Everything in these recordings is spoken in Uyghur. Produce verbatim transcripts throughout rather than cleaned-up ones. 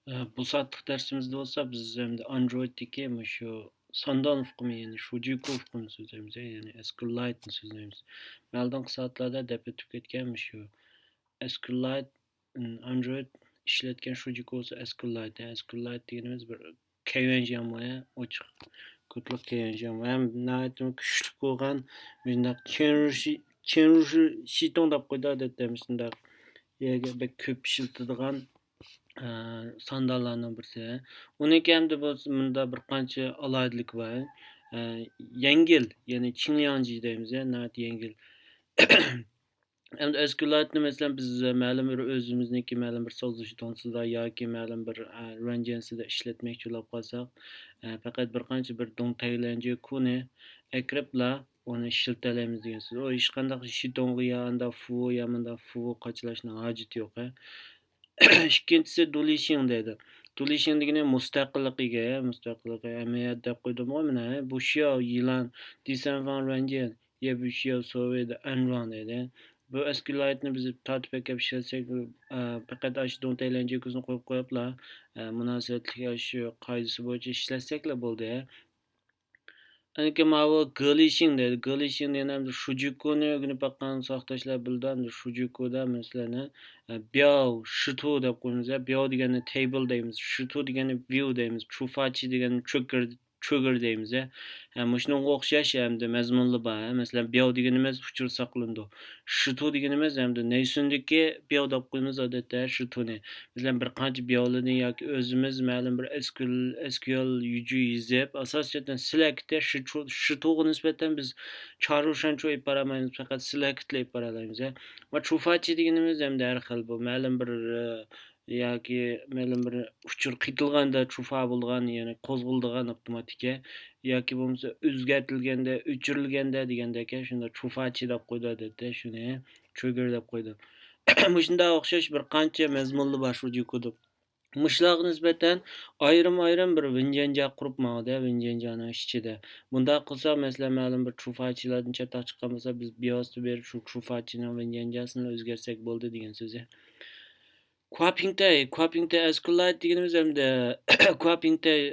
ئە، بۇ سائەتلىك دەرسىمىزدە بولسا بىز ئەمدى ئاندرويدتىكى مۇشۇ ساندان ئۇقۇمى، يەنى شۇجىكۇ ئۇقۇمىنى سۆزلەيمىز، يەنى ئەسكىلايتنى سۆزلەيمىز. مەن ئالدىنقى سائەتلەردە دەپ ئۆتۈپ كەتكەن مۇشۇ ئەسكىلايت، ئاندرويد ئىشلەتكەن شۇجىكۇ بولسا ئەسكىلايت. ئەسكىلايت دېگىنىمىز بىر كەيۋەنجياڭمۇ، ئوچۇق كودلۇق كەيۋەنجياڭمۇ. ھەم ناھايىتى كۈچلۈك بولغان مۇشۇنداق چېنرۇشى، چېنرۇشى شىتوڭ دەپ قويدى ئادەتتە مۇشۇنداق يەرگە بەك كۆپ ئىشلىتىدىغان، ئە، ساندانلارنىڭ بىرسى. ئۇنىڭكى ئەمدى بولسا مۇندا بىر قانچە ئالاھىدىلىكى بار. ئە، يەڭگىل، يەنى چىڭلياڭجى دەيمىز، ناھايىتى يەڭگىل. ئەمدى ئەسكىلايتنى مەسىلەن بىز مەلۇم بىر ئۆزىمىزنىڭكى مەلۇم بىر سوزۇلۇش دوڭسىدا ياكى مەلۇم بىر، ئە، رۇەنجيەنسىدە ئىشلەتمەكچى بولۇپ قالساق، ئە، پەقەت بىر قانچە بىر دۇڭتەيلەنجى كۇنى ئەكىرىپلا ئۇنى ئىشلىتەلەيمىز دېگەن سۆز. ئۇ ھېچقانداق شىتوڭغا يا ئاندا فۇ يا مۇندا فۇ قاچىلاشنىڭ ھاجىتى يوق، ھە. ئىككىنچىسى دۇلىشىڭ دەيدۇ. دۇلىشىڭ دېگىنى مۇستەقىللىققا ئىگە، مۇستەقىللىققا ئەمەلىيەت دەپ قويدۇمغۇ مانا، ھە. بۇشياۋ يىلان، دىسەنفاڭ رۇەنجيەن، يە بۇشياۋ سوۋېي دە ئەنۋاڭ دەيدۇ. بۇ ئەسكىلايتنى بىز تارتىپ ئەكەپ ئىشلەتسەك، ئە، پەقەت ئاشۇ دۇڭتەيلەنجى كۆزىنى قويۇپ قويۇپلا، ئە، مۇناسىۋەتلىك ئاشۇ قائىدىسى بويىچە ئىشلەتسەكلا بولدى، ھە. ئەنكى ماۋۇ گېلىشىڭ دەيدۇ. گېلىشىڭ دېگەن ئەمدى شۇجىكۇنى ئۆگىنىپ باققان ساۋاقداشلار بىلىدۇ. ئەمدى شۇجىكۇدا مەسىلەن، ئە، بياۋ، شىتۇ دەپ قويىمىز، ھە. بياۋ دېگەننى تەيبىل دەيمىز، شىتۇ دېگەننى ۋيۇ دەيمىز، چۇفاچى دېگەننى چۆگىر، چۆگىر دەيمىز، ھە. ھە، مۇشۇنىڭغا ئوخشاش ئەمدى مەزمۇنلا بار، ھە. مەسىلەن، بياۋ دېگىنىمىز ئۇچۇر ساقلىنىدۇ. شىتۇ دېگىنىمىز ئەمدى نەيسۈندىكى بياۋ دەپ قويىمىز ئادەتتە شىتۇنى. مەسىلەن، بىر قانچە بياۋلىدىن ياكى ئۆزىمىز مەلۇم بىر ئەسكىيۇل، ئەسكىيۇل يۈجى يېزىپ، ئاساسىي جەھەتتىن سېلېكتتە شىتۇ، شىتۇغا نىسبەتەن بىز چارۇشەنچۇ ئېلىپ بارالمايمىز، پەقەت سېلېكتلا ئېلىپ بارالايمىز، ھە. ۋە چۇفاچى دېگىنىمىز ئەمدى ھەر خىل بۇ مەلۇم بىر، ئە، ياكى مەلۇم بىر ئۇچۇر قېتىلغاندا چۇفا بولىدىغان، يەنى قوزغىلىدىغان ئاپتوماتىكە، ياكى بولمىسا ئۆزگەرتىلگەندە، ئۆچۈرۈلگەندە دېگەندەك، شۇنداق چۇفاچى دەپ قويىدۇ ئادەتتە شۇنى، چۆگىر دەپ قويىدۇ. مۇشۇنداق ئوخشاش بىر قانچە مەزمۇنلار بار شۇجىكۇدا. مۇشۇلارغا نىسبەتەن ئايرىم-ئايرىم بىر ۋېنجيەنجيا قۇرۇپ ماڭىدۇ، ۋېنجيەنجيانىڭ ئىچىدە. بۇنداق قىلسا، مەسىلەن، مەلۇم بىر چۇفاچىلاردىن چاتاق چىققان بولسا، بىز بىۋاسىتە بېرىپ شۇ چۇفاچىنىڭ ۋېنجيەنجياسىنى ئۆزگەرتسەك بولدى دېگەن سۆزى. كۇاپىڭتەي، كۇاپىڭتەي ئەسكىلايت دېگىنىمىز ئەمدى كۇاپىڭتەي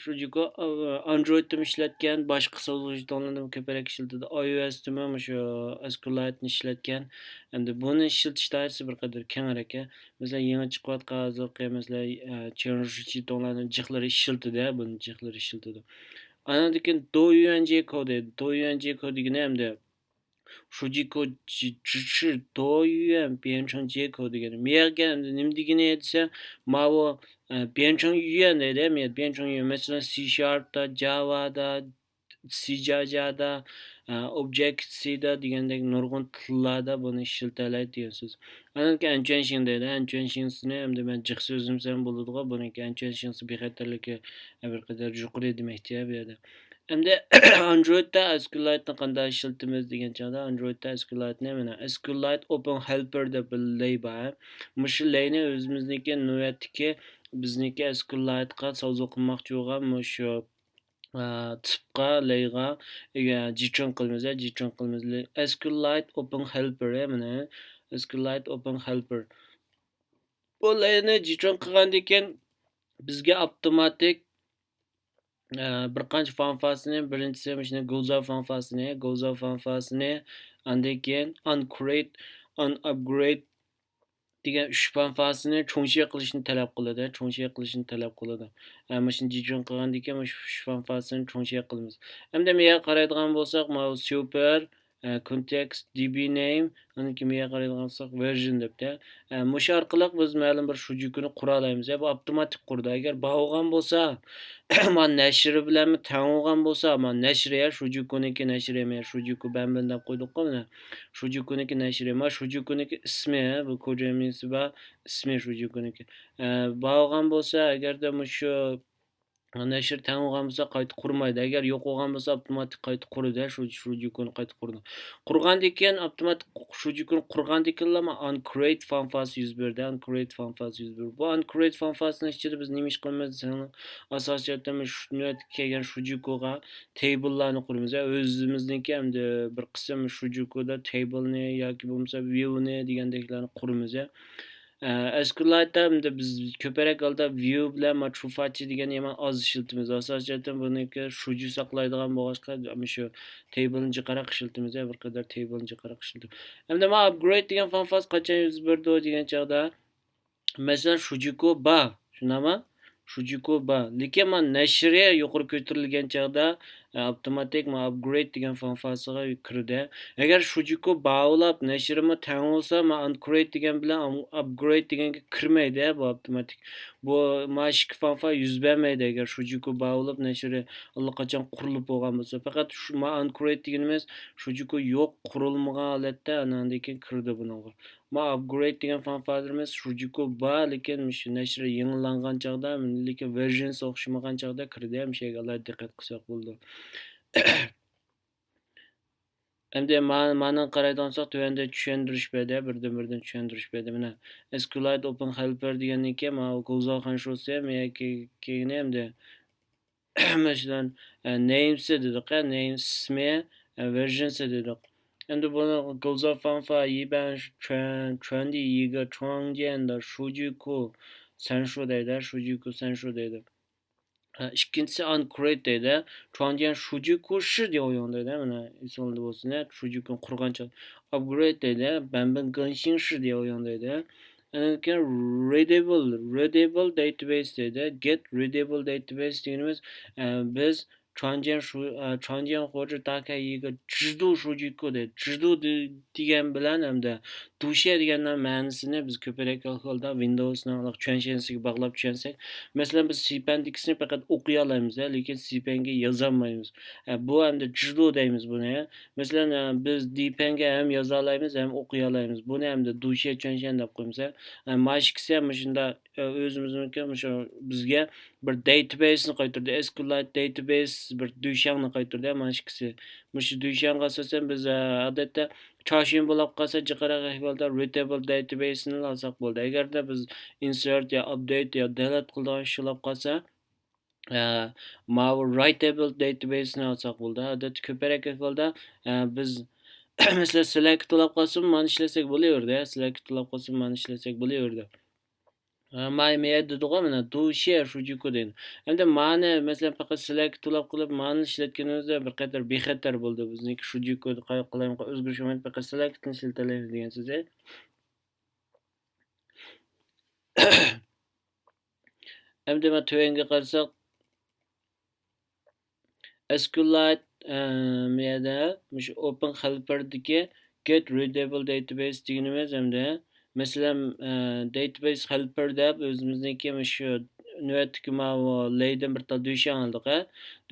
شۇجىكۇ، ئا-، ئاندرويدتىمۇ ئىشلەتكەن، باشقا سوزۇلۇش دوڭلىرىدىمۇ كۆپرەك ئىشلىتىدۇ. ئاي ئو ئېستىمۇ مۇشۇ ئەسكىلايتنى ئىشلەتكەن. ئەمدى بۇنى ئىشلىتىش دائىرىسى بىر قەدەر كەڭرەك. مەسىلەن، يېڭى چىقىۋاتقان ھازىرقى، مەسىلەن، ئە، چېنرۇشى چىتوڭلارنىڭ جىقلىرى ئىشلىتىدۇ، بۇنى جىقلىرى ئىشلىتىدۇ. ئاندىن كېيىن دويۈەن جيېكو دەيدۇ. دويۈەن جيېكو دېگىنى ئەمدى شۇجىكۇ جى-، جىچى دويۈەن بيەنچېڭ جيېكو دېگىنى. مېيەرگە ئەمدى نېمە دېگىنى دېسە، ماۋۇ، ئە، بيەنچېڭ يۈەن دەيدۇ، مېيەر بيەنچېڭ يۈەن. مەسىلەن، سى شارپتا، جاۋادا، سىجاجادا، ئە، ئوبجېكت سىدا دېگەندەك نۇرغۇن تىللاردا بۇنى ئىشلىتەلەيدۇ دېگەن سۆز. ئاندىن كېيىن ئەنچۈەنشىڭ دەيدۇ. ئەنچۈەنشىڭسىنى ئەمدى مەن جىق سۆزلىمىسەم بولىدىغۇ. بۇنىڭكى ئەنچۈەنشىڭسى بىخەتەرلىكى، ئە، بىر قەدەر يۇقىرى دېمەكچى بۇ يەردە. ئەمدى ئاندرويدتا ئەسكىلايتنى قانداق ئىشلىتىمىز دېگەن چاغدا، ئاندرويدتا ئەسكىلايتنى مانا ئەسكىلايت ئوپېن ھېلپېر دەپ بىر لەي بار. مۇشۇ لەينى ئۆزىمىزنىڭكى نۆۋەتتىكى بىزنىڭكى ئەسكىلايتقا سوزۇق قىلماقچى بولغان مۇشۇ، ئا، تىپقا، لەيغا، ئە، جىچىڭ قىلىمىز، جىچىڭ قىلىمىز. ئەسكىلايت ئوپېن ھېلپېر، مانا ئەسكىلايت ئوپېن ھېلپېر. بۇ لەينى جىچىڭ قىلغاندىن كېيىن بىزگە ئاپتوماتىك ئە، بىر قانچە فانفاسىنى، بىرىنچىسى مۇشۇنى گوزا فانفاسىنى، گوزا فانفاسىنى، ئاندىن كېيىن ئانكرېيت، ئانئاپگرېيد دېگەن ئۈچ فانفاسىنى چوڭشى قىلىشنى تەلەپ قىلىدۇ، چوڭشى قىلىشنى تەلەپ قىلىدۇ. ئە، مۇشۇنى جىچىڭ قىلغاندىن كېيىن مۇشۇ ئۈچ فانفاسىنى چوڭشى قىلىمىز. ئەمدى مەيەرگە قارايدىغان بولساق، ماۋۇ سۇپېر، ئە، كونتېكست، دى بى نەيم، ئاندىن كېيىن مەيەرگە قارايدىغان بولساق، ۋېرژىن دەپتۇ. ئە، مۇشۇ ئارقىلىق بىز مەلۇم بىر شۇجىكۇنى قۇرالايمىز. ئە، بۇ ئاپتوماتىك قۇرىدۇ. ئەگەر بار بولغان بولسا، مانا نەشرى بىلەنمۇ تەڭ بولغان بولسا، مانا نەشرى، يا شۇجىكۇنىڭكى نەشرى، مانا شۇجىكۇ بەنبىن دەپ قويدۇققۇ، مانا شۇجىكۇنىڭكى نەشرى، مانا شۇجىكۇنىڭكى ئىسمى، بۇ كوجيامىسى بار ئىسمى شۇجىكۇنىڭكى. ئە، بار بولغان بولسا، ئەگەردە مۇشۇ نەشر تەڭ بولغان بولسا قايتا قۇرمايدۇ. ئەگەر يوق بولغان بولسا ئاپتوماتىك قايتا قۇرىدۇ، شۇ، شۇجىكۇنى قايتا قۇرىدۇ. قۇرغاندىن كېيىن ئاپتوماتىك شۇجىكۇنى قۇرغاندىن كېيىنلا ئانكرېيت فانفاسى يۈز بەردى، ئانكرېيت فانفاسى يۈز بەردى. بۇ ئانكرېيت فانفاسىنىڭ ئىچىدە بىز نېمە ئىش قىلىمىز دېسەڭلار، ئاساسىي جەھەتتە مۇشۇ نۆۋەتتە كەلگەن شۇجىكۇغا تەيبىللارنى قۇرىمىز. ئۆزىمىزنىڭكى ئەمدى بىر قىسىم شۇجىكۇدا تەيبىلنى ياكى بولمىسا ۋيۇنى دېگەندەكلەرنى قۇرىمىز. ئە، ئەسكۇلايتتا ئەمدى بىز كۆپرەك ھالدا ۋىيۇ بىلەن ما ترۇفاچى دېگەننى يامان ئاز ئىشلىتىمىز. ئاساسىي جەھەتتىن بۇنىڭكى شۇجۇ ساقلايدىغان بولغاچقا، مۇشۇ تەيبىلنى جىقراق ئىشلىتىمىز، بىر قەدەر تەيبىلنى جىقراق ئىشلىتىمىز. ئەمدى ما ئاپگرېيد دېگەن فانفاز قاچان يۈز بېرىدۇ دېگەن چاغدا، مەسىلەن، شۇجۇكۇ بار، شۇنداقمۇ؟ شۇجۇكۇ بار. لېكىن ما نەشرى يۇقىرى كۆتۈرۈلگەن چاغدا، ئە، ئاپتوماتىك ما ئاپگرېيد دېگەن فانفازىغا كىرىدۇ. ئەگەر شۇجۇكۇ باۋلاپ نەشرىمۇ تەڭ بولسا، ما ئانكرېيد دېگەن بىلەن ئام-، ئاپگرېيد دېگەنگە كىرمەيدۇ بۇ ئاپتوماتىك. بۇ ما ئىككى فانفا يۈز بەرمەيدۇ، ئەگەر شۇجۇكۇ باۋلاپ نەشرى ئاللىقاچان قۇرۇلۇپ بولغان بولسا. پەقەت شۇ ما ئانكرېيد دېگىنىمىز شۇجۇكۇ يوق، قۇرۇلمىغان ھالەتتە ئاندىن كېيىن كىرىدۇ بۇنىڭغا. ما ئاپگرېيد دېگەن فانفازىمىز شۇجۇكۇ بار، لېكىن مۇشۇ نەشرى يېڭىلانغان چاغدا، لېكىن ۋېرژنسى ئوخشىمىغان چاغدا كىرىدۇ. مۇشۇ يەرگە ئالاھىدە دىققەت قىلساق بولىدۇ. ئەمدى ما-، مانىڭغا قارايدىغان بولساق، تۆۋەندە چۈشەندۈرۈش بەردى، بىردىن-بىردىن چۈشەندۈرۈش بەردى. مانا، ئەسكۇلايت ئوپېن خەلپەر دېگەندىن كېيىن، ماۋۇ گوزال خەنشۇسى، مېيەكى كېيىنى ئەمدى، مەسىلەن، ئە، نېيمسى دېدۇق، ئە، نېيمس ئىسمى، ئە، ۋېرژنسى دېدۇق. ئەمدى بۇنى گوزال فانفا، يىبەن، چۈەن، چۈەندى يىگې، چۇاڭجيەن دە، شۇجۇكۇ، سەنشۇ دەيدۇ، شۇجۇكۇ، سەنشۇ دەيدۇ. ئىككىنچىسى ئانكرېيد دەيدۇ. چۇاڭجيەن شۇجۇكۇ شى دياۋيۇڭ دەيدۇ. مانا ئېسىڭلاردا بولسۇن، شۇجۇكۇنى قۇرغان چاغ ئاپگرېيد دەيدۇ. بەنبىن گېنشىڭ شى دياۋيۇڭ دەيدۇ. ئاندىن كېيىن رىدېبىل، رىدېبىل دەيتابەيس دەيدۇ. گېت رىدېبىل دەيتابەيس دېگىنىمىز، ئە، بىز چۇاڭجيەن شۇ-، ئە، چۇاڭجيەن خوجى تاكەيگە جىدۇ شۇجۇكۇ دەيدۇ. جىدۇ دې-، دېگەن بىلەن ئەمدى دۇشيە دېگەننىڭ مەنىسىنى بىز كۆپرەك ئەھۋالدا ۋىندوۋسنىڭ چۈەنشەنسىگە باغلاپ چۈشەنسەك، مەسىلەن، بىز سىپەندىكىسىنى پەقەت ئوقۇيالايمىز، لېكىن سىپەنگە يازالمايمىز. ئە، بۇ ئەمدى جىدۇ دەيمىز بۇنى. مەسىلەن، ئە، بىز دىپەنگە ھەم يازالايمىز، ھەم ئوقۇيالايمىز. بۇنى ئەمدى دۇشيە چۈەنشەن دەپ قويىمىز. ئە، مانا ئىككىسى ھەم مۇشۇنداق، ئە، ئۆزىمىزنىڭكى مۇشۇ بىزگە بىر دەيتابەيسنى قايتۇردى. ئەسكۇلايت دەيتابەيس بىر دۈيشاڭنى قايتۇردى، مانا ئىككىسى. مۇشۇ دۈيشاڭغا ئاساسەن بىز، ئە، ئادەتتە چاشيۇن بولاپ قالسا، جىقراق ئەھۋالدا رىدېبىل دەيتابەيسنى ئالساق بولدى. ئەگەردە بىز ئىنسېرت يا ئاپدېيت يا دېلېت قىلىدىغان ئىش بولاپ قالسا، ئە، ماۋۇ رايتېبىل دەيتابەيسنى ئالساق بولدى. ئادەتتە كۆپرەك ئەھۋالدا، ئە، بىز، مەسىلەن، سېلېكت تولاپ قالسىمۇ مانا ئىشلەتسەك بولۇۋېرىدۇ. سېلېكت تولاپ قالسىمۇ مانا ئىشلەتسەك بولۇۋېرىدۇ. ئە، ماي مېيە دېدىغۇ، مانا، دۇشيە شۇجۇكۇ دەيدۇ. ئەمدى مانى، مەسىلەن، پەقەت سېلېكت تولاپ قىلىپ، مانى ئىشلەتكىنىمىزدە بىر قەدەر بىخەتەر بولدى. بىزنىڭكى شۇجۇكۇ قالايمىقان ئۆزگىرىش بولمايدۇ، پەقەت سېلېكتنى ئىشلىتەلەيمىز دېگەن سۆزى. ئەمدى مانا تۆۋەنگە قارىساق، ئەسكۇلايت، ئە، مۇ يەردە مۇشۇ ئوپېن خەلپەردىكى گېت رىدېبىل دەيتابەيس دېگىنىمىز ئەمدى، مەسىلەن، ئە، دەيتابەيس خەلپەر دەپ ئۆزىمىزنىڭكى مۇشۇ نۆۋەتتىكى ماۋۇ لەيدىن بىر تال دۈيشاڭ ئالدۇق، ھە؟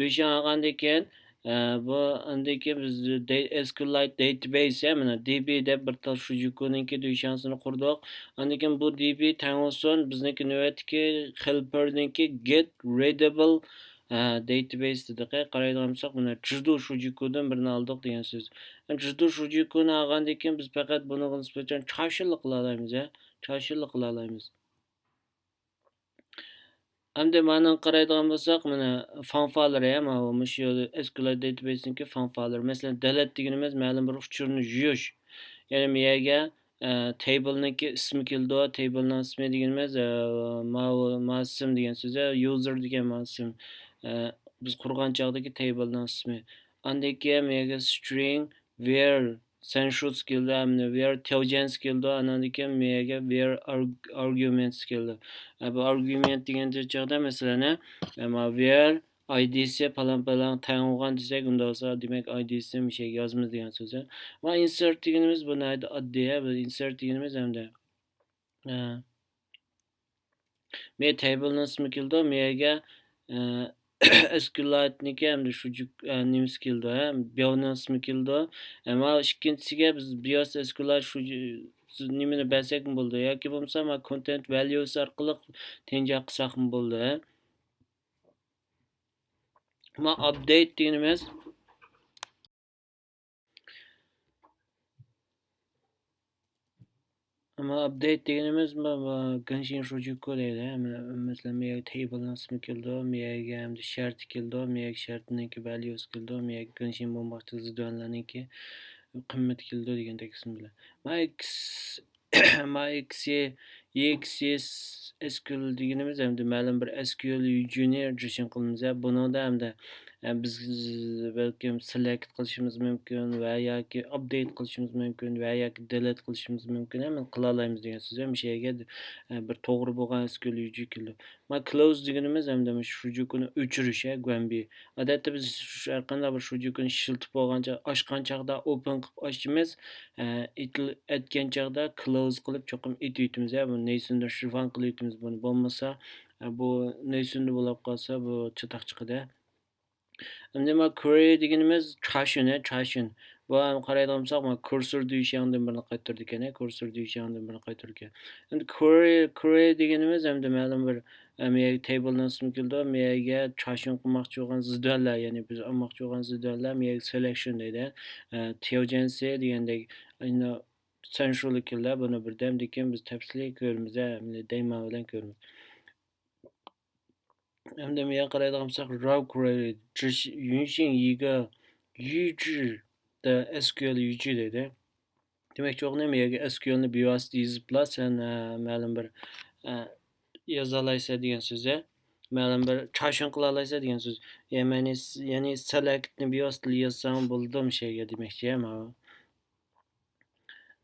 دۈيشاڭ ئالغاندىن كېيىن، ئە، بۇ ئاندىن كېيىن بىز دەي-، ئەسكۇلايت دەيتابەيس، ھە، مانا دى بى دەپ بىر تال شۇجۇكۇنىڭكى دۈيشاڭسىنى قۇردۇق. ئاندىن كېيىن بۇ دى بى تەڭ بولسۇن بىزنىڭكى نۆۋەتتىكى خەلپەرنىڭكى گېت رىدېبىل، ئە، دەيتابەيس دېدۇق، ھە. قارايدىغان بولساق، مانا جىدۇ شۇجۇكۇدىن بىرنى ئالدۇق دېگەن سۆز. جىدۇ شۇجۇكۇنى ئالغاندىن كېيىن بىز پەقەت بۇنىڭغا نىسبەتەن چاشيۇنلا قىلالايمىز، ھە. چاشيۇنلا قىلالايمىز. ئەمدى مانىڭغا قارايدىغان بولساق، مانا فانفالىرى، ماۋۇ مۇشۇ ئەسكۇلايت دەيتابەيسنىڭكى فانفالىرى. مەسىلەن، دېلېت دېگىنىمىز مەلۇم بىر ئۇچۇرنى يۇيۇش. يەنى مۇ يەرگە، ئە، تەيبىلنىڭكى ئىسمى كېلىدۇ. تەيبىلنىڭ ئىسمى دېگىنىمىز، ئە، ماۋۇ، ماسىم دېگەن سۆز، ئە، يۇزېر دېگەن ماسىم. ئە، بىز قۇرغان چاغدىكى تەيبىلنىڭ ئىسمى. ئاندىن كېيىن مۇ يەرگە سترىڭ، ۋېر سەنشۇس كېلىدۇ، ھەمدە ۋېر تياۋجيەنس كېلىدۇ، ئانان كېيىن مۇ يەرگە ۋېر ئارگ-، ئارگيۇمېنتس كېلىدۇ. ئە، بۇ ئارگيۇمېنت دېگەن چاغدا، مەسىلەن، ئە، ما ۋېر ئايدىسى پالان پالان تەڭ بولغان دېسەك، ئۇنداق بولسا، دېمەك، ئايدىسىنى مۇشۇ يەرگە يازىمىز دېگەن سۆز. ما ئىنسېرت دېگىنىمىز بۇ ناھايىتى ئاددىي، ھە، بۇ ئىنسېرت دېگىنىمىز ئەمدى. ئە، مۇ يەر تەيبىلنىڭ ئىسمى كېلىدۇ، مۇ يەرگە، ئە، ئەسكۇلايتنىڭكى ھەمدە شۇجۇ-، ئە، نېمىسى كېلىدۇ، ھە؟ بياۋنىڭ ئىسمى كېلىدۇ. ئە، ماۋۇ ئىككىنچىسىگە بىز بىياس ئەسكۇلايت شۇجۇ-، نېمىنى بەرسەكمۇ بولىدۇ. ياكى بولمىسا، ما كونتېنت ۋەليۇسى ئارقىلىق تەڭجەق قىلساقمۇ بولىدۇ، ھە؟ ما ئاپدېيت دېگىنىمىز، ئەمما ئاپدېيت دېگىنىمىز ما، ما، گېنشىن شۇجۇكۇ دەيدۇ. مە-، مەسىلەن، مۇ يەرگە تەيبىلنىڭ ئىسمى كېلىدۇ، مۇ يەرگە ئەمدى شەرتى كېلىدۇ، مۇ يەرگە شەرتىنىڭكى ۋەليۇسى كېلىدۇ، مۇ يەرگە گېنشىن بومباقچا زىدۇەنلەرنىڭكى قىممىتى كېلىدۇ دېگەندەك ئىسىم بىلەن. ما ئىككىس-، مايكسى، يېكسىس، ئېسكىيۇل دېگىنىمىز ئەمدى مەلۇم بىر ئېسكىيۇل يۈجىنى جىشىن قىلىمىز. بۇنىڭدا ئەمدى، ئە، بىز بەلكىم سېلېكت قىلىشىمىز مۇمكىن ۋە ياكى ئاپدېيت قىلىشىمىز مۇمكىن ۋە ياكى دېلېت قىلىشىمىز مۇمكىن. ھەممىنى قىلالايمىز دېگەن سۆز. مۇشۇ يەرگە، ئە، بىر توغرا بولغان ئېسكىيۇل يۈجى كېلىدۇ. مانا كلوز دېگىنىمىز ئەمدى مۇشۇ شۇجۈكۇنى ئۆچۈرۈش، ھە، گۇەنبى. ئادەتتە بىز ش-، ھەر قانداق بىر شۇجۈكۇنى ئىشلىتىپ بولغان چاغ-، ئاچقان چاغدا ئوپېن قىلىپ ئاچىمىز، ئە، ئېتىل-، ئەتكەن چاغدا كلوز قىلىپ چوقۇم ئېتىۋېتىمىز، ھە، بۇ نېيسۈندە شىفان قىلىۋېتىمىز بۇنى. بولمىسا، ئە، بۇ نېيسۈندە بولۇپ قالسا بۇ چاتاق چىقىدۇ. ئەمدى مانا كۇرى دېگىنىمىز چاشۈن، ھە، چاشۈن. بۇ ھەم قارايدىغان بولساق، مانا كۇرسور دۈيشياڭدىن بىرنى قايتۇرىدىكەن، ھە، كۇرسور دۈيشياڭدىن بىرنى قايتۇرىدىكەن. ئەمدى كۇرى، كۇرى دېگىنىمىز ئەمدى مەلۇم بىر، ئەم، يەرگە تېبىلنىڭ ئىسمى كېلىدۇ، مۇ يەرگە چاشۈن قىلماقچى بولغان زىدۈەنلەر، يەنى بىز ئالماقچى بولغان زىدۈەنلەر، مۇ يەرگە سېلېكشن دەيدۇ، ئە، تياۋجيەنسى دېگەندەك، ئەنە، سەنشۇلى كېلىدۇ، بۇنى بىردەمدىن كېيىن بىز تەپسىلىي كۆرىمىز، ھە، دەيما بىلەن كۆرىمىز. ئەمدى مۇياققا قارايدىغان بولساق، راۋ كۇرەي، يۈنشىڭ يىگە، يۈجى، دە، ئېسكىيۇل يۈجى دەيدۇ. دېمەكچى بولغىنى، مۇ يەرگە ئېسكىيۇلنى بىۋاسىتە يېزىپلا، سەن، ئە، مەلۇم بىر، ئە، يازالايسەن دېگەن سۆزى. مەلۇم بىر چاشۈن قىلالايسەن دېگەن سۆز. يەنى، يەنى سېلېكتنى بىۋاسىتە يازساڭ بولىدۇ، مۇشۇ يەرگە دېمەكچى، ماۋۇ.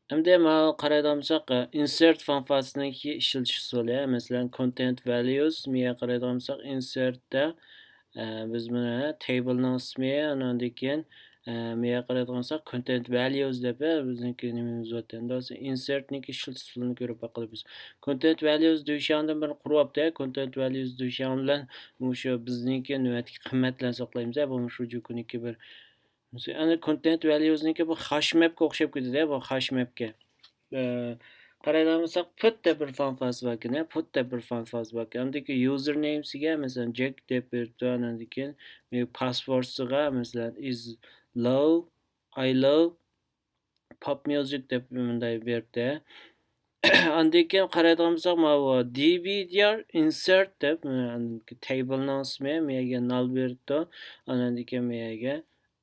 ئەمدى ماۋۇ قارايدىغان بولساق، ئىنسېرت فانكسىيەسىنىڭكى ئىشلىتىش ئۇسۇلى، مەسىلەن، كونتېنت ۋەليۇس، مۇيەرگە قارايدىغان بولساق، ئىنسېرتتا، ئە، بىز بۇنى تەيبىلنىڭ ئىسمى، ئاناندىن كېيىن، ئە، مۇيەرگە قارايدىغان بولساق، كونتېنت ۋەليۇس دەپ، ئە، بىزنىڭكى نېمىمىز بار ئەمدى. ئىنسېرتنىڭكى ئىشلىتىش ئۇسۇلىنى كۆرۈپ باقىلى بىز. كونتېنت ۋەليۇس دۈيشياڭدىن بىرنى قۇرۇۋاپتۇ. كونتېنت ۋەليۇس دۈيشياڭ بىلەن مۇشۇ بىزنىڭكى نۆۋەتتىكى قىممەتلەرنى ساقلايمىز، ئە، بۇ شۇجۈكۇنىڭكى بىر مەسىلەن، ئەنە كونتېنت ۋەليۇسنىڭكى بۇ خاش مەپكە ئوخشاپ كېتىدۇ، بۇ خاش مەپكە. ئە، قارايدىغان بولساق، پۇت دەپ بىر فانكسىيە باركەن، پۇت دەپ بىر فانكسىيە باركەن. ئاندىكى يۇزېر نېيمسىگە، مەسىلەن، جەك دەپ بېرىپتۇ، ئاندىن كېيىن، ئە، پاسۋوردسىغا، مەسىلەن، ئىز لوۋ، ئاي لوۋ، پاپ ميۇزىك دەپ مۇنداق بېرىپتۇ. ئاندىن كېيىن قارايدىغان بولساق، ماۋۇ دى بى دى ئار ئىنسېرت دەپ، ئە، تەيبىلنىڭ ئىسمى، مۇ يەرگە نال بېرىپتۇ. ئاندىن كېيىن مۇ يەرگە،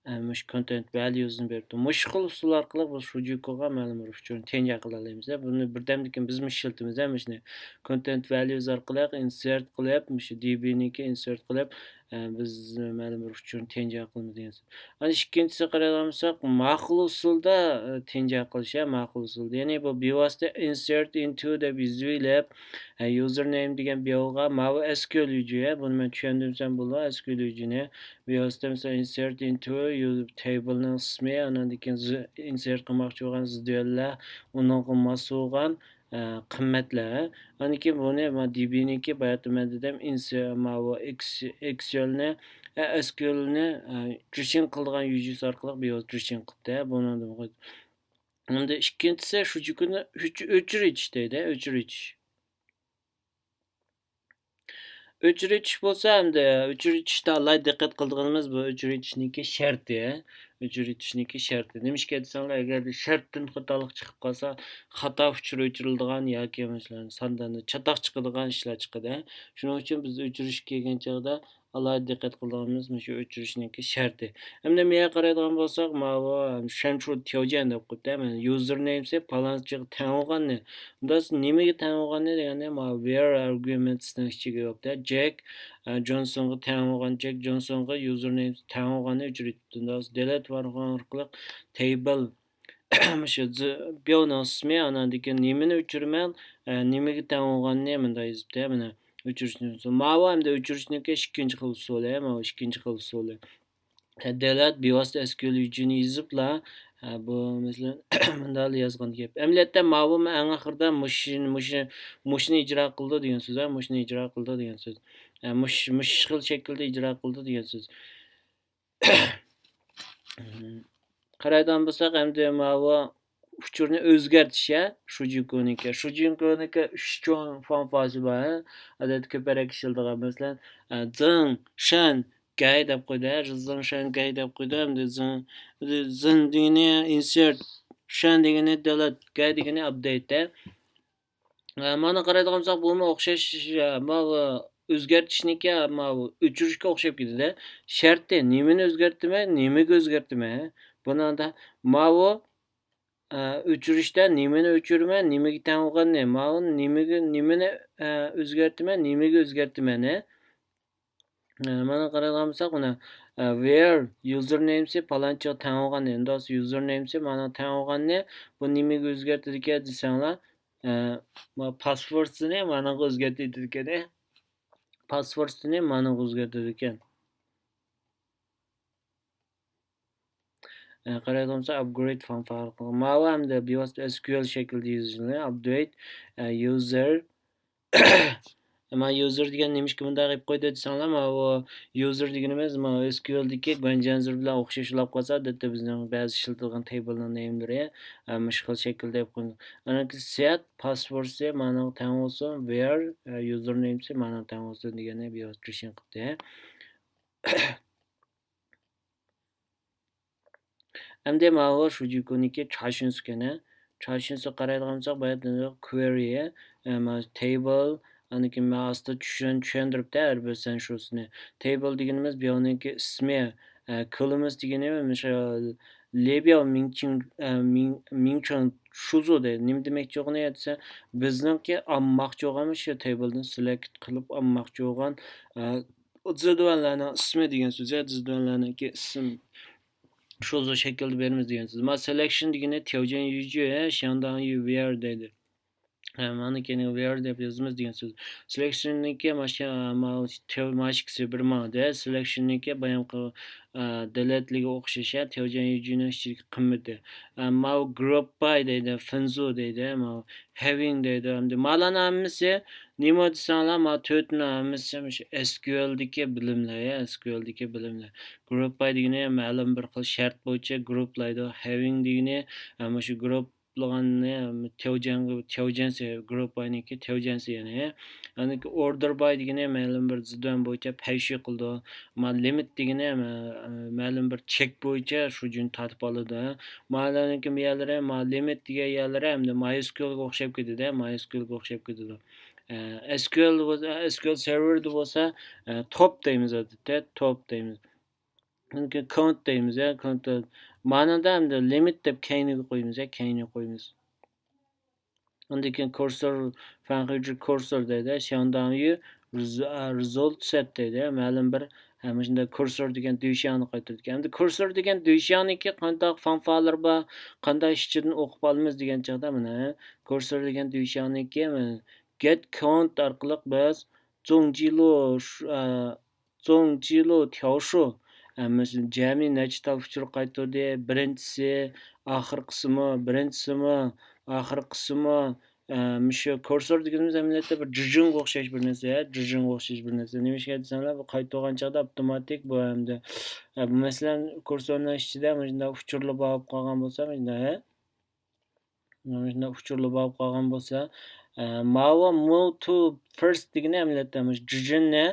ئە، مۇشۇ كونتېنت ۋەليۇسنى بېرىپتۇ. مۇشۇ خىل ئۇسۇل ئارقىلىق بىز شۇجۈكۇغا مەلۇم بىر ئۇچۇرنى تەنجە قىلالايمىز. بۇنى بىردەمدىن كېيىن بىزمۇ ئىشلىتىمىز، مۇشۇنى كونتېنت ۋەليۇس ئارقىلىق ئىنسېرت قىلىپ، مۇشۇ دى بى نىڭكى ئىنسېرت قىلىپ، ئە، بىز مەلۇم بىر ئۇچۇرنى تەنجە قىلىمىز دېگەن سۆز. ئەنە ئىككىنچىسى قارايدىغان بولساق، ماقۇل ئۇسۇلدا، ئە، تەنجە قىلىش، ھە، ماقۇل ئۇسۇلدا. يەنى بۇ بىۋاسىتە ئىنسېرت ئىنتۇ دەپ يېزىۋېلىپ، ئە، يۇزېر نېيم دېگەن بۇ يولغا ماۋۇ ئېسكىيۇل يۈجى، ھە، بۇنى مەن چۈشەندۈرمىسەم بولىدۇ، ئېسكىيۇل يۈجىنى. بىۋاسىتە مەسىلەن ئىنسېرت ئىنتۇ يۇ-، تەيبىلنىڭ ئىسمى، ئاناندىن كېيىن زى-، ئىنسېرت قىلماقچى بولغان زىدۈەنلەر، ئۇنىڭغا ماس بولغان، ئە، قىممەتلەر. ئاندىن كېيىن بۇنى ما دى بى نىڭكى باياتتا مەن دېدىم، ئىنسى-، ماۋۇ ئېكس-، ئېكسىيۇلنى، ئە، ئېسكىيۇلنى، ئە، جىشىن قىلىدىغان يۈجىسى ئارقىلىق بىۋاسىتە جىشىن قىلىپتۇ. بۇنىڭدىن ئەمدى ئىككىنچىسى شۇجۈكۇنى ئۆچ-، ئۆچۈرۈۋېتىش دەيدۇ، ئۆچۈرۈۋېتىش. ئۆچۈرۈۋېتىش بولسا ئەمدى، ئۆچۈرۈۋېتىشتە ئالاھىدە دىققەت قىلىدىغىنىمىز بۇ ئۆچۈرۈۋېتىشنىڭكى شەرتى. ئۆچۈرۈۋېتىشنىڭكى شەرتى. نېمىشقا دېسەڭلار، ئەگەر بىر شەرتتىن خاتالىق چىقىپ قالسا، خاتا ئۇچۇر ئۆچۈرۈلىدىغان ياكى مەسىلەن سانداندا چاتاق چىقىدىغان ئىشلار چىقىدۇ. شۇنىڭ ئۈچۈن بىز ئۆچۈرۈشكە كەلگەن چاغدا ئالاھىدە دىققەت قىلىدىغىنىمىز مۇشۇ ئۆچۈرۈشنىڭكى شەرتى. ئەمدى مۇيەرگە قارايدىغان بولساق، ماۋۇ شەنشۇ تياۋجيەن دەپ قويۇپتۇ. مانا يۇزېر نېيمسى پالانچىغا تەڭ بولغاننى. بۇنداق نېمىگە تەڭ بولغاننى دېگەندە، ماۋۇ ۋېر ئارگيۇمېنتسنىڭ ئىچىگە كىرىپتۇ. جەك، ئە، جونسونغا تەڭ بولغان، جەك جونسونغا يۇزېر نېيمسى تەڭ بولغاننى ئۆچۈرۈۋېتىپتۇ. دېلېت بارغان ئارقىلىق تەيبىل مۇشۇ زى-، بياۋنىڭ ئىسمى، ئاناندىن كېيىن نېمىنى ئۆچۈرىمەن، ئە، نېمىگە تەڭ بولغاننى مۇنداق يېزىپتۇ، مانا، ئۆچۈرۈشنى. ماۋۇ ئەمدى ئۆچۈرۈشنىڭكى ئىككىنچى خىل ئۇسۇلى، ماۋۇ ئىككىنچى خىل ئۇسۇلى. ئە، دېلېت بىۋاسىتە ئېسكىيۇل يۈجىنى يېزىپلا، ئە، بۇ، مەسىلەن، مۇنداق يازغان گەپ. ئەمەلىيەتتە ماۋۇمۇ ئەڭ ئاخىرىدا مۇشۇ، مۇشۇ، مۇشۇنى ئىجرا قىلىدۇ دېگەن سۆز، ھە، مۇشۇنى ئىجرا قىلىدۇ دېگەن سۆز. ئە، مۇش-، مۇشۇ خىل شەكىلدە ئىجرا قىلىدۇ دېگەن سۆز. قارايدىغان بولساق، ئەمدى ماۋۇ ئۇچۇرنى ئۆزگەرتىش، ھە، شۇجىنكونىڭكى. شۇجىنكونىڭكى ئۈچ چوڭ فانكسىيەسى بار، ھە. ئادەتتە كۆپرەك ئىشلىتىدىغان، مەسىلەن، ئە، زېڭ، شەن، گەي دەپ قويدى، ھە. زېڭ، شەن، گەي دەپ قويدى. ئەمدى زېڭ، زېڭ دېگىنى ئىنسېرت، شەن دېگىنى دېلېت، گەي دېگىنى ئاپدېيت، ھە. ئە، مانا قارايدىغان بولساق، بۇمۇ ئوخشاش، ئە، ماۋۇ ئۆزگەرتىشنىڭكى، ماۋۇ ئۆچۈرۈشكە ئوخشاپ كېتىدۇ. شەرتى، نېمىنى ئۆزگەرتىمەن، نېمىگە ئۆزگەرتىمەن؟ بۇنىڭدا ماۋۇ ئە، ئۆچۈرۈشتە نېمىنى ئۆچۈرىمەن، نېمىگە تەڭ بولغاننى، ماۋۇ نېمىگە، نېمىنى، ئە، ئۆزگەرتىمەن، نېمىگە ئۆزگەرتىمەن، ھە؟ ئە، مانا قارايدىغان بولساق، مانا، ئە، ۋېر يۇزېر نېيمسى پالانچىغا تەڭ بولغاننى، ئەمدى يۇزېر نېيمسى مانا تەڭ بولغاننى، بۇ نېمىگە ئۆزگەرتىدىكەن دېسەڭلار، ئە، ما پاسۋوردسىنى مانىڭغا ئۆزگەرتىدىكەن، ھە؟ پاسۋوردسىنى مانىڭغا ئۆزگەرتىدىكەن. ئە، قارايدىغان بولسا، ئاپگرېيد فانفا ئارقىلىق. ماۋۇ ئەمدى بىۋاسىتە ئېس كيۇ ئېل شەكلىدە يېزىلغان ئاپدېيت، ئە، يۇزېر. ما يۇزېر دېگەن نېمىشقا مۇنداق قىلىپ قويدى دېسەڭلار، ماۋۇ يۇزېر دېگىنىمىز ماۋۇ ئېس كيۇ ئېلدىكى گۇەنجيەنزېر بىلەن ئوخشاش بولاپ قالسا، ئادەتتە بىزنىڭ بەزى ئىشلىتىدىغان تەيبىلنىڭ نېيملىرى، ئە، مۇشۇ خىل شەكىلدە قويۇلغان. ئاندىن كېيىن سېت پاسۋوردسى مانىڭغا تەڭ بولسۇن، ۋېر، ئە، يۇزېر نېيمسى مانىڭغا تەڭ بولسۇن دېگەننى بىۋاسىتە تىرىشىن قىپتۇ. ئەمدى ماۋۇ شۇجۈكۇنىڭكى چاشىنسۇ ئىكەن. چاشىنسۇغا قارايدىغان بولساق، بايا دېدۇق كۋېرى، ئە، ماۋۇ تەيبىل، ئاندىن كېيىن ماۋۇ ئاستىدا چۈشەن-، چۈشەندۈرۈپتۇ ھەر بىر سەنشۇسىنى. تەيبىل دېگىنىمىز بىياۋنىڭكى ئىسمى، ئە، كولومنس دېگىنى مۇشۇ لېبياۋ مىڭچىڭ، ئە، مىڭ-، مىڭچىڭ شۇزۇ دەيدۇ. نېمە دېمەكچى بولغىنى دېسە، بىزنىڭكى ئالماقچى بولغان مۇشۇ تەيبىلدىن سېلېكت قىلىپ ئالماقچى بولغان، ئە، زىدۇەنلەرنىڭ ئىسمى دېگەن سۆز، زىدۇەنلەرنىڭكى ئىسىم شۇزۇ شەكىلدە بېرىمىز دېگەن سۆز. ما سېلېكشن دېگىنى تياۋجيەن يۈجۈ، شياڭداڭ يۈ ۋېر دەيدۇ. ھە، مانا كەينىگە ۋېر دەپ يازىمىز دېگەن سۆز. سېلېكشننىڭكى ماشا-، ما-، تياۋ-، ماشىكىسى بىر ماڭدى. سېلېكشننىڭكى بايامقى، ئە، دېلېتلىگە ئوخشاش، ھە، تياۋجيەن يۈجۈنىڭ ئىچىدىكى قىممىتى. ئە، ماۋۇ گروپ باي دەيدۇ، فېنزۇ دەيدۇ، ماۋۇ ھېۋىڭ دەيدۇ. ئەمدى مالارنىڭ ھەممىسى نېمە دېسەڭلار، ما تۆتىنىڭ ھەممىسى مۇشۇ ئېس كيۇ ئېلدىكى بىلىملەر، يا، ئېس كيۇ ئېلدىكى بىلىملەر. گروپ باي دېگىنى مەلۇم بىر خىل شەرت بويىچە گروپلايدۇ. ھېۋىڭ دېگىنى، ئە، مۇشۇ گروپلىغاننى تياۋجيەنگە، تياۋجيەنسى، گروپ باينىڭكى تياۋجيەنسى يەنى. ئاندىن كېيىن ئوردېر باي دېگىنى مەلۇم بىر زىدۇەن بويىچە پەيشى قىلىدۇ. ما لىمىت دېگىنى، ئە، مەلۇم بىر چەك بويىچە شۇجۈنى تارتىپ ئالىدۇ. مالارنىڭكى بۇ يەرلىرى، ما لىمىت دېگەن يەرلىرى ئەمدى مايسكيۇلغا ئوخشاپ كېتىدۇ، مايسكيۇلغا ئوخشاپ كېتىدۇ. ئە، ئېس كيۇ ئېل بولسا، ئېس كيۇ ئېل سېرۋېردا بولسا، ئە، توپ دەيمىز ئادەتتە، توپ دەيمىز. ئاندىن كېيىن كاونت دەيمىز، يا، كاونت. مانىدا ئەمدى لىمىت دەپ كەينىگە قويىمىز، يا، كەينىگە قويىمىز. ئاندىن كېيىن كۇرسور، فەنخۇيجى كۇرسور دەيدۇ، شياڭداڭيۈ رىز-، ئە، رىزولت سەت دەيدۇ، يا، مەلۇم بىر، ھە، مۇشۇنداق كۇرسور دېگەن دۈيشياڭنى قايتۇرىدىكەن. ئەمدى كۇرسور دېگەن دۈيشياڭنىڭكى قانداق فانفالىرى بار، قانداق ئىچىدىن ئوقۇپ ئالىمىز دېگەن چاغدا، مانا، كۇرسور دېگەن دۈيشياڭنىڭكى، مانا، گېت كاونت ئارقىلىق بىز زوڭجىلۇ، ئە، زوڭجىلۇ تياۋشۇ، ئە، مەسىلەن، جەمئىي نەچچە تال ئۇچۇر قايتۇردى؟ بىرىنچىسى، ئاخىرقىسىمۇ، بىرىنچىسىمۇ، ئاخىرقىسىمۇ، ئە، مۇشۇ كۇرسور دېگىنىمىز ئەمەلىيەتتە بىر جىجىڭغا ئوخشاش بىر نەرسە، جىجىڭغا ئوخشاش بىر نەرسە. نېمىشقا دېسەڭلار، بۇ قايتۇرغان چاغدا ئاپتوماتىك بۇ ئەمدى. ئە، بۇ مەسىلەن، كۇرسورنىڭ ئىچىدە مۇشۇنداق ئۇچۇرلار بولۇپ قالغان بولسا، مۇشۇنداق، ھە؟ مۇشۇنداق ئۇچۇرلار بولۇپ قالغان بولسا، ئە، ماۋۇ move to first دېگىنى ئەمەلىيەتتە مۇشۇ جىجىننى،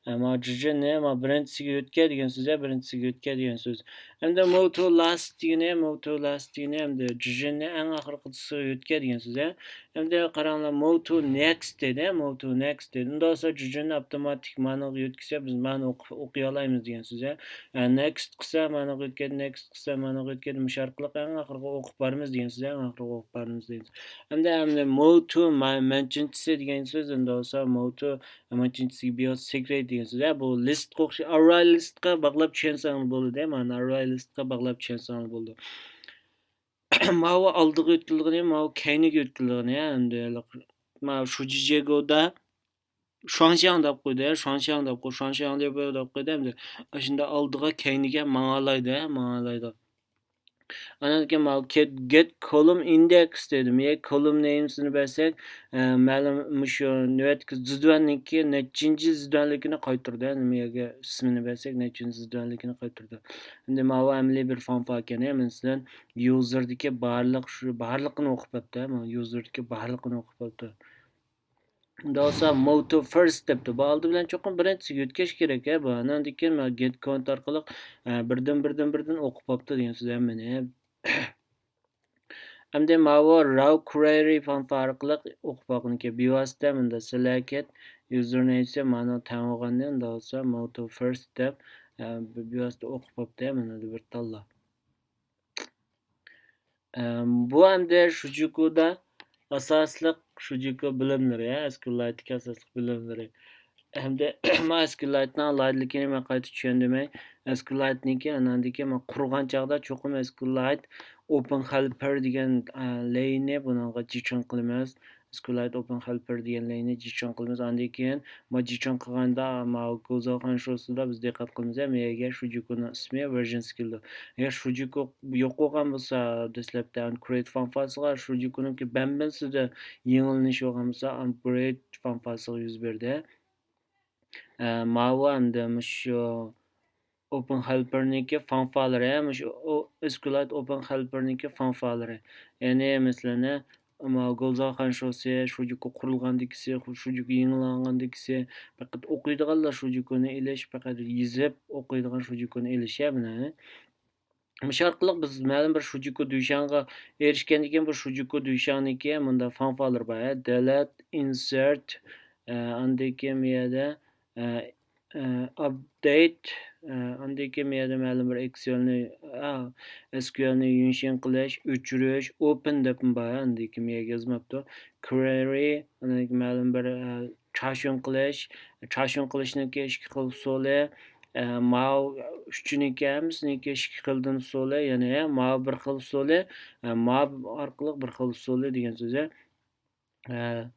ئە، ماۋۇ جىجىننى، ماۋۇ بىرىنچىسىگە يۆتكە دېگەن سۆز، يا، بىرىنچىسىگە يۆتكە دېگەن سۆز. ئەمدى move to last دېگىنى، move to last دېگىنى ئەمدى جىجىننى ئەڭ ئاخىرقىسىغا يۆتكە دېگەن سۆز، يا. ئەمدى قاراڭلار، move to next دېدى، move to next دېدى. ئۇنداق بولسا جىجىننى ئاپتوماتىك مانىغا يۆتكىسە، بىز مانى ئوقۇ-، ئوقۇيالايمىز دېگەن سۆز، يا. ئە، نېكىست قىلسا مانىغا ئۆتكەن، نېكىست قىلسا مانىغا ئۆتكەن، مۇشۇ ئارقىلىق ئەڭ ئاخىرىغا ئوقۇپ بارىمىز دېگەن سۆز، ئەڭ ئاخىرىغا ئوقۇپ بارىمىز دېگەن سۆز. ئەمدى، ئەمدى move to ما-، مەنچىنچىسى دېگەن سۆز، ئەمدى بولسا move to مەنچىنچىسىگە بىيوس سېكرېت دېگەن سۆز. ھە، بۇ لىستقا ئوخشاش، ئارراي لىستقا باغلاپ چۈشەنسەڭلار بولىدۇ، مانا ئارراي لىستقا باغلاپ چۈشەنسەڭلار بولىدۇ. ماۋۇ ئالدىغا يۆتكىلىدىغىنى، ماۋۇ كەينىگە يۆتكىلىدىغىنى، ھە، ئەمدى ماۋۇ شۇجىجيېگودا شۇاڭشياڭ دەپ قويدى، شۇاڭشياڭ دەپ قوي-، شۇاڭشياڭ دەپ، دەپ قويدى ئەمدى. ئاشۇنداق ئالدىغا كەينىگە ماڭالايدۇ، ماڭالايدۇ. ئاندىن كېيىن ماۋۇ get، get column index دېدىم. يە column نېمىسىنى بەرسەك، ئە، مەلۇم مۇشۇ نۆۋەتتىكى زىدۇەننىڭكى نەچچىنچى زىدۇەنلىكىنى قايتۇردى. نېمىگە ئىسمىنى بەرسەك، نەچچىنچى زىدۇەنلىكىنى قايتۇردى. ئەمدى ماۋۇ ئەمەلىي بىر فانفا ئىكەن. مەسىلەن، يۇزېردىكى بارلىق شۇ بارلىقىنى ئوقۇپ بەپتۇ. يۇزېردىكى بارلىقىنى ئوقۇپ بەپتۇ. ئەمدى بولسا move to first دەپتۇ. بۇ ئالدى بىلەن چوقۇم بىرىنچىسىگە يۆتكەش كېرەك، ھە، بۇ. ئاندىن كېيىن مانا get count ئارقىلىق، ئە، بىردىن، بىردىن، بىردىن ئوقۇپ باپتۇ دېگەن سۆز ھەممىنى. ئەمدى ماۋۇ raw query فانفا ئارقىلىق ئوقۇپ باققىنىكەن. بىۋاسىتە مۇندا select user name دېسە مانا تەڭ بولغاننى، ئەمدى بولسا move to first دەپ، ئە، بىۋاسىتە ئوقۇپ باپتۇ، مانا بىر تاللا. ئەم، بۇ ئەمدى شۇجۇكۇدا ئاساسلىق شۇجۇكۇ بىلىملىرى، ھە، ئەسكىلايتتىكى ئاساسلىق بىلىملىرى. ھەمدە ما ئەسكىلايتنىڭ ئالاھىدىلىكىنى مەن قايتا چۈشەندۈرمەي. ئەسكىلايتنىڭكى، ئاندىن كېيىن ما قۇرغان چاغدا چوقۇم ئەسكىلايت ئوپېن خېلپەر دېگەن، ئە، لەينى بۇنىڭغا جىچىڭ قىلىمىز. ئەسكىلايت ئوپېن خېلپەر دېگەن لەينى جىچىڭ قىلىمىز. ئاندىن كېيىن ما جىچىڭ قىلغاندا، ما گوزاۋ خەنشوسىدا بىز دىققەت قىلىمىز، ھە، مېيەگە شۇجۇكۇنىڭ ئىسمى ۋېرژنسى كېلىدۇ. ئەگەر شۇجۇكۇ يوق بولغان بولسا، دەسلەپتە ئان كرېيت فانفاسىغا شۇجۇكۇنىڭكى بەنبەنسىدە يېڭىلىنىش بولغان بولسا، ئان برېيت فانفاسىغا يۈز بەردى. ئە، ماۋۇ ئەمدى مۇشۇ ئوپېن خېلپەرنىڭكى فانفالىرى، مۇشۇ ئو-، ئەسكىلايت ئوپېن خېلپەرنىڭكى فانفالىرى. يەنى مەسىلەن، ما گوزاۋ خەنشوسى شۇجۇكۇ قۇرۇلغاندىكىسى، شۇجۇكۇ يېڭىلانغاندىكىسى، پەقەت ئوقۇيدىغانلار شۇجۇكۇنى ئېلىش، پەقەت يېزىپ ئوقۇيدىغان شۇجۇكۇنى ئېلىش، ھە، بۇنى. مۇشۇ ئارقىلىق بىز مەلۇم بىر شۇجۇكۇ دۈيشاڭغا ئېرىشكەندىن كېيىن، بۇ شۇجۇكۇ دۈيشاڭنىڭكى مۇنداق فانفالىرى بار، ھە، دېلېت، ئىنسېرت، ئە، ئاندىن كېيىن بۇ يەردە، ئە، ئە، ئاپدېيت، ئە، ئاندىن كېيىن بۇ يەردە مەلۇم بىر ئېكسېلنى، ئە، ئەسكىيۇئېلنى يۈنشېن قىلىش، ئۆچۈرۈش، ئوپېن دەپمۇ بار، ئاندىن كېيىن بۇ يەرگە يازماپتۇ. كۋېرى، ئاندىن كېيىن مەلۇم بىر، ئە، چاشۈن قىلىش، چاشۈن قىلىشنىڭكى ئىككى خىل ئۇسۇلى، ئە، ماۋۇ ئۈچىنىڭكى ھەممىسىنىڭكى ئىككى خىلدىن ئۇسۇلى، يەنى ماۋۇ بىر خىل ئۇسۇلى، ئە، ماۋۇ ئارقىلىق بىر خىل ئۇسۇلى دېگەن سۆزى. ئە،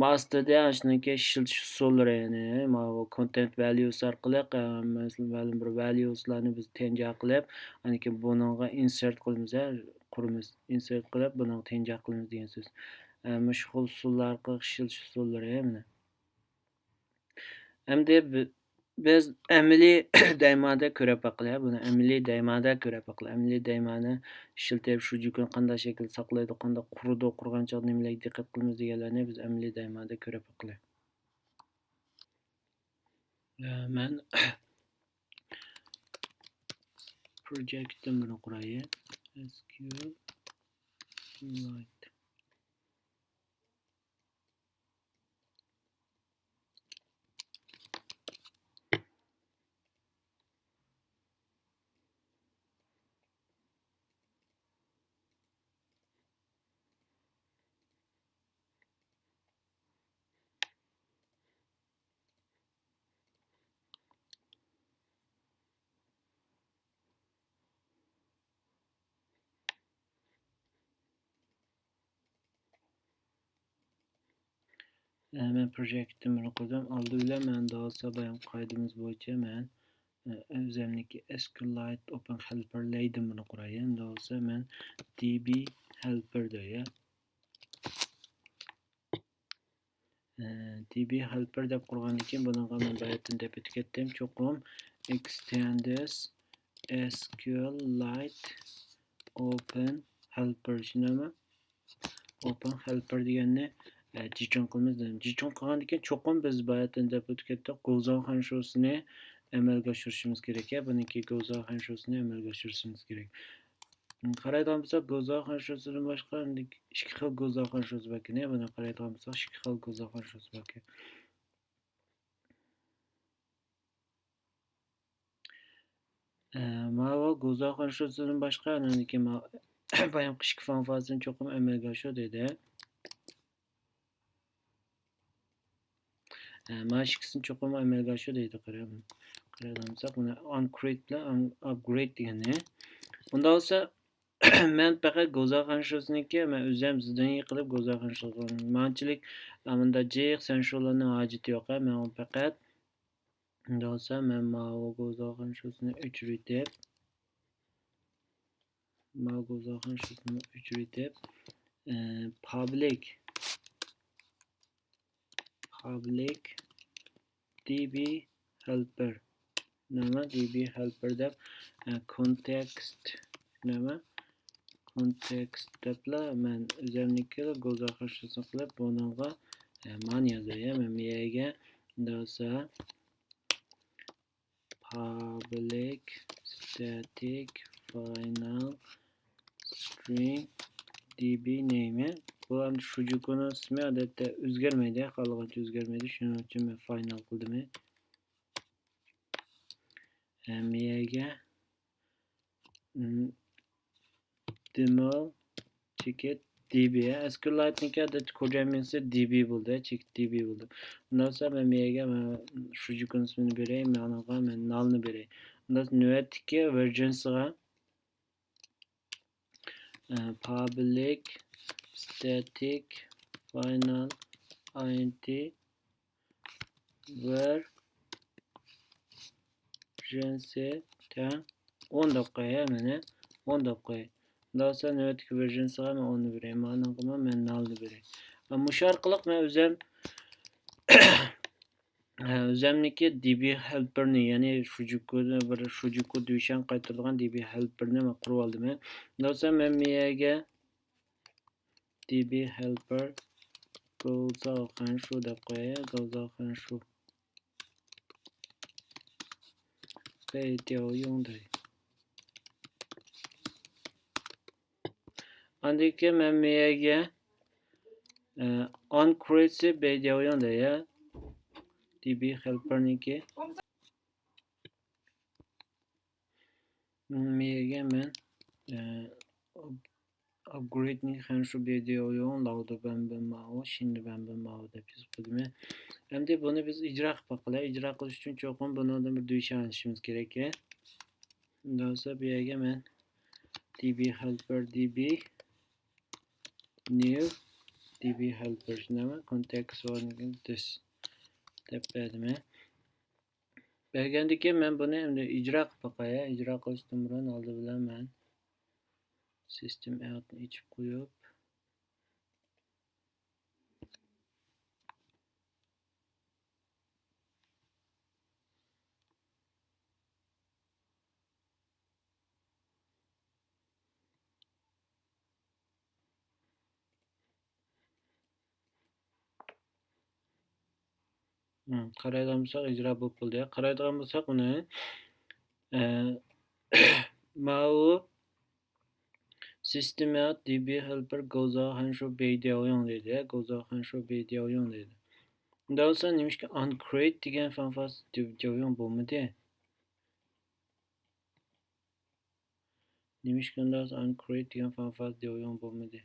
ما ئاستىدا شۇنىڭكى ئىشلىتىش ئۇسۇللىرى، يەنى ماۋۇ كونتېنت ۋەليۇسى ئارقىلىق، ئە، مەسىلەن، مەلۇم بىر ۋەليۇسلارنى بىز تەنجا قىلىپ، ئاندىن كېيىن بۇنىڭغا ئىنسېرت قىلىمىز، ھە، قۇرىمىز. ئىنسېرت قىلىپ، بۇنىڭغا تەنجا قىلىمىز دېگەن سۆز. ئە، مۇشۇ خىل ئۇسۇللار ئارقىلىق ئىشلىتىش ئۇسۇللىرى، مانا. ئەمدى بى-، بىز ئەمەلىي دەيماندا كۆرۈپ باقىلى، بۇنى ئەمەلىي دەيماندا كۆرۈپ باقىلى. ئەمەلىي دەيماننى ئىشلىتىپ، شۇجۇكۇنى قانداق شەكىلدە ساقلايدۇ، قانداق قۇرىدۇ، قۇرغان چاغدا نېمىلەرگە دىققەت قىلىمىز دېگەنلەرنى بىز ئەمەلىي دەيماندا كۆرۈپ باقىلى. ئە، مەن پروجېكتتىن بۇنى قۇراي. ئېس كيۇ ئېل لايت. ئە، مەن پروجېكتتىن بۇنى قۇردۇم. ئالدى بىلەن مەن دەۋالسا بايام قائىدىمىز بويىچە مەن، ئە، ئۆزەمنىكى ئېس كيۇ ئېل لايت ئوپېن خېلپەر لەيدىن بۇنى قۇراي. دەۋالسا مەن دى بى خېلپەر دەي. ئە، دى بى خېلپەر دەپ قۇرغاندىن كېيىن بۇنىڭغا مەن باياتىن دەپ ئۆتۈپ كەتتىم. چوقۇم ئېكستېندىس ئېس كيۇ ئېل لايت ئوپېن خېلپەر، چۈشىنەمۇ؟ ئوپېن خېلپەر دېگەننى، ئە، جىچۇڭ قىلىمىز دېدىم. جىچۇڭ قىلغاندىن كېيىن چوقۇم بىز باياتىن دەپ ئۆتۈپ كەتتۇق. گوزاۋ خەنشوسىنى ئەمەلگە ئاشۇرۇشىمىز كېرەك. يا بۇنىڭكى گوزاۋ خەنشوسىنى ئەمەلگە ئاشۇرۇشىمىز كېرەك. قارايدىغان بولساق، گوزاۋ خەنشوسىدىن باشقا ئىككى خىل گوزاۋ خەنشوسى باركەن. يا بۇنى قارايدىغان بولساق، ئىككى خىل گوزاۋ خەنشوسى باركەن. ئە، ماۋۇ گوزاۋ خەنشوسىدىن باشقا، ئاندىن كېيىن ما-، بايامقى ئىككى فانفازىنى چوقۇم ئەمەلگە ئاشۇر دېدى. ئە، مانا ئىككىسىنى چوقۇم ئەمەلگە ئاشۇر دەيدۇ، قاراڭ. قارايدىغان بولساق، مانا ئان كرېيت بىلەن ئان ئاپگرېيد دېگەننى. ئۇنداق بولسا، مەن پەقەت گوزاۋ خەنشوسىنىڭكى، مەن ئۆزۈم زىدىنى قىلىپ گوزاۋ خەنشوسىنى، مانچىلىك، ئە، مۇنداق جىق خەنشولارنىڭ ھاجىتى يوق، ئە، مەن ئۇنى پەقەت، ئۇنداق بولسا، مەن ماۋۇ گوزاۋ خەنشوسىنى ئۆچۈرۈۋېتىپ، ماۋۇ گوزاۋ خەنشوسىنى ئۆچۈرۈۋېتىپ، ئە، پابلىك، پابلىك دى بى خېلپەر. نېمە؟ دى بى خېلپەر دەپ، ئە، كونتېكىست. نېمە؟ كونتېكىست دەپلا مەن ئۆزەمنىڭكى گوزاۋ خەنشوسىنى قىلىپ، بۇنىڭغا، ئە، مانى يازاي. مەن بۇ يەرگە دەۋالسا، پابلىك ستاتىك فاينال سترىڭ دى بى نېيمى. بۇ ئەمدى شۇجۇكۇنىڭ ئىسمى ئادەتتە ئۆزگەرمەيدۇ، خالىغانچە ئۆزگەرمەيدۇ، شۇنىڭ ئۈچۈن مەن فاينال قىلدىم. ھەممە يەرگە، م، دېمو دىكى دى بى، ئەسكىلايتنىڭكى ئادەتتە كوجامىنسى دى بى بولدى، چېكىت دى بى بولدى. ئۇنداق بولسا مەن بۇ يەرگە مەن شۇجۇكۇنىڭ ئىسمىنى بېرەي، ماڭىغا مەن نالنى بېرەي. ئۇنداق نۆۋەتتىكى ۋېرژنسىغا، ئە، public static final int version تەڭ ئون دەپ قوياي، مەن ئون دەپ قوياي. ئۇنداق بولسا نۆۋەتتىكى ۋېرژنسىغا مەن ئوننى بېرەي، مانىڭغىمۇ مەن نالنى بېرەي. مۇشۇ ئارقىلىق مەن ئۆزۈم، ئۆزۈمنىڭكى دى بى ھېلپېرنى، يەنى شۇجۇكۇ، بىر شۇجۇكۇ دۈيشەن قايتۇرىدىغان دى بى ھېلپېرنى مەن قۇرۇۋالدىم. ئۇنداق بولسا مەن بۇ يەرگە دى بى ھېلپېر گوزاۋ خەنشۇ دەپ قوياي، گوزاۋ خەنشۇ. بەيدياۋيۇڭ دەي. ئاندىن كېيىن مەن مېيەگە، ئە، ئانكرېتسى بەيدياۋيۇڭ دەي، دى بى ھېلپېرنىڭكى. مېيەگە مەن، ئە، ئاپگرېيدنى خەنشۇ بەيدياۋيۇڭ لاۋدۇ بەنبىن ماۋۇ، شىندى بەنبىن ماۋۇ دەپ يېزىپ قويدۇم. ئەمدى بۇنى بىز ئىجرا قىلىپ باقايلى. ئىجرا قىلىش ئۈچۈن چوقۇم بۇنىڭدىن بىر دۈيشەن ئېلىشىمىز كېرەك. ئۇنداق بولسا بۇ يەرگە مەن دى بى ھېلپېر دى بى نيۇ دى بى ھېلپېر، نېمە، كونتېكست ۋارنىڭ دىس دەپ بەردىم. بەرگەندىن كېيىن مەن بۇنى ئەمدى ئىجرا قىلىپ باقاي. ئىجرا قىلىشتىن بۇرۇن ئالدى بىلەن مەن سىستېم ئاۋتنى ئېچىپ قويۇپ، مم، قارايدىغان بولساق، ئىجرا بولۇپ بولدى. قارايدىغان بولساق، ئۇنى، ئە، ماۋۇ سىستېم ئاۋت دى بى ھېلپېر گوزاۋ خەنشۇ بەيدياۋيۇڭ دەيدۇ، يا، گوزاۋ خەنشۇ بەيدياۋيۇڭ دەيدۇ. ئۇنداق بولسا، نېمىشقا ئانكرېيت دېگەن فانفاس دياۋيۇڭ بولمىدى؟ نېمىشقا ئۇنداق ئانكرېيت دېگەن فانفاس دياۋيۇڭ بولمىدى؟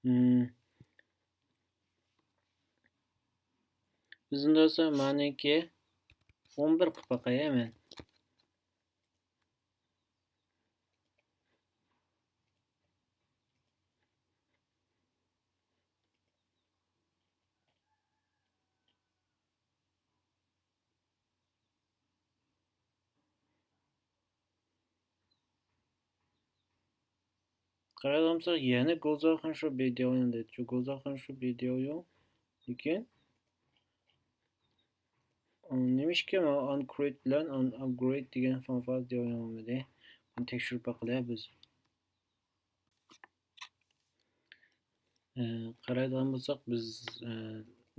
مم. بىز ئۇنداق بولسا مانىكى ئون بىر قىلىپ باقاي مەن. قارايدىغان بولساق، يەنە گوزاخەن شۇ بىدياۋيۇڭ دەيدۇ. شۇ گوزاخەن شۇ بىدياۋيۇڭ. لېكىن، ئۇم، نېمىشقا مانا ئانكرېيت بىلەن ئان-، ئانكرېيت دېگەن فانفاز دېيەلمىدى؟ بۇنى تەكشۈرۈپ باقىلى بىز. ئە، قارايدىغان بولساق، بىز، ئە،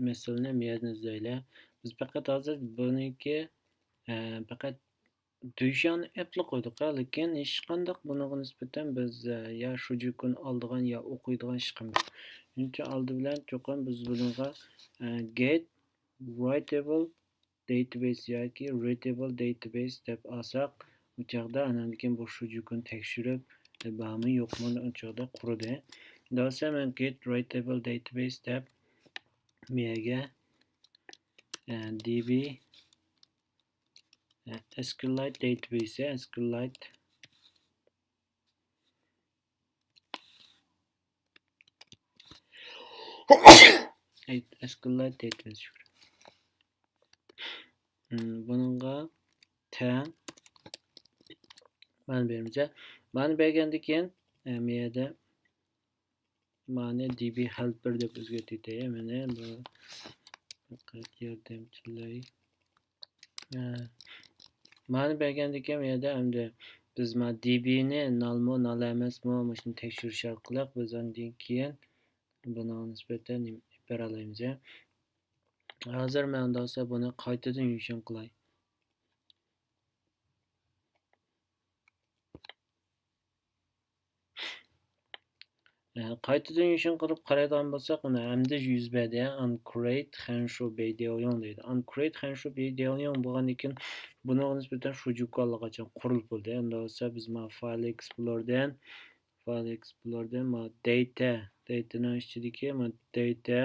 مەسىلىنى مۇ يەردىن ئىزدەيلى. بىز پەقەت ھازىر بۇنىڭكى، ئە، پەقەت دۈيشاننى ئەپلا قويدۇق، لېكىن ھېچقانداق بۇنىڭغا نىسبەتەن بىز، ئە، يا شۇجۈكۇنى ئالىدىغان يا ئوقۇيدىغان ئىشقىمىز. شۇنىڭ ئۈچۈن ئالدى بىلەن چوقۇم بىز بۇنىڭغا، ئە، گېت رايتېبىل داتابەيس ياكى رىدېبىل داتابەيس دەپ ئالساق، ئۇ چاغدا ئاناندىن كېيىن بۇ شۇجۈكۇنى تەكشۈرۈپ، بارمۇ يوقمۇ ئۇ چاغدا قۇرىدۇ. دەۋالسا مەن گېت رايتېبىل داتابەيس دەپ مۇ يەرگە، ئە، دى بى، ئە، ئەسكىلايت داتابەيس، ئەسكىلايت ئەسكىلايت داتابەيس. مم، بۇنىڭغا تەڭ مانا بېرىمىز. مانا بەرگەندىن كېيىن، ئە، مۇ يەردە مانى دى بى ھېلپېر دەپ ئۆزگەرتىۋېتەي. مانا بۇ پەقەت ياردەمچىلەي. ئە، مانا بەرگەندىن كېيىن، بۇ يەردە ئەمدى بىز مانا دى بى نى نالمۇ، نال ئەمەسمۇ، مۇشۇنى تەكشۈرۈش ئارقىلىق بىز ئاندىن كېيىن بۇنىڭغا نىسبەتەن نېمە ئېلىپ بېرەلەيمىز. ھازىر مەن ئۇنداق بولسا بۇنى قايتىدىن يوشۇرۇن قىلاي. ئە، قايتىدىن يۈشۈن قىلىپ قارايدىغان بولساق، مانا ئەمدى يۈز بەردى، ئۇنكرېيت خەنشۇ بېيدياۋيۇڭ دەيدۇ. ئۇنكرېيت خەنشۇ بېيدياۋيۇڭ بولغاندىن كېيىن، بۇنىڭغا نىسبەتەن شۇجۈكۇ ئاللىقاچان قۇرۇلۇپ بولدى. ئەمدى بولسا بىز مانا فايل ئېكسپلوردىن، فايل ئېكسپلوردىن مانا دەيتە، دەيتىنىڭ ئىچىدىكى مانا دەيتە،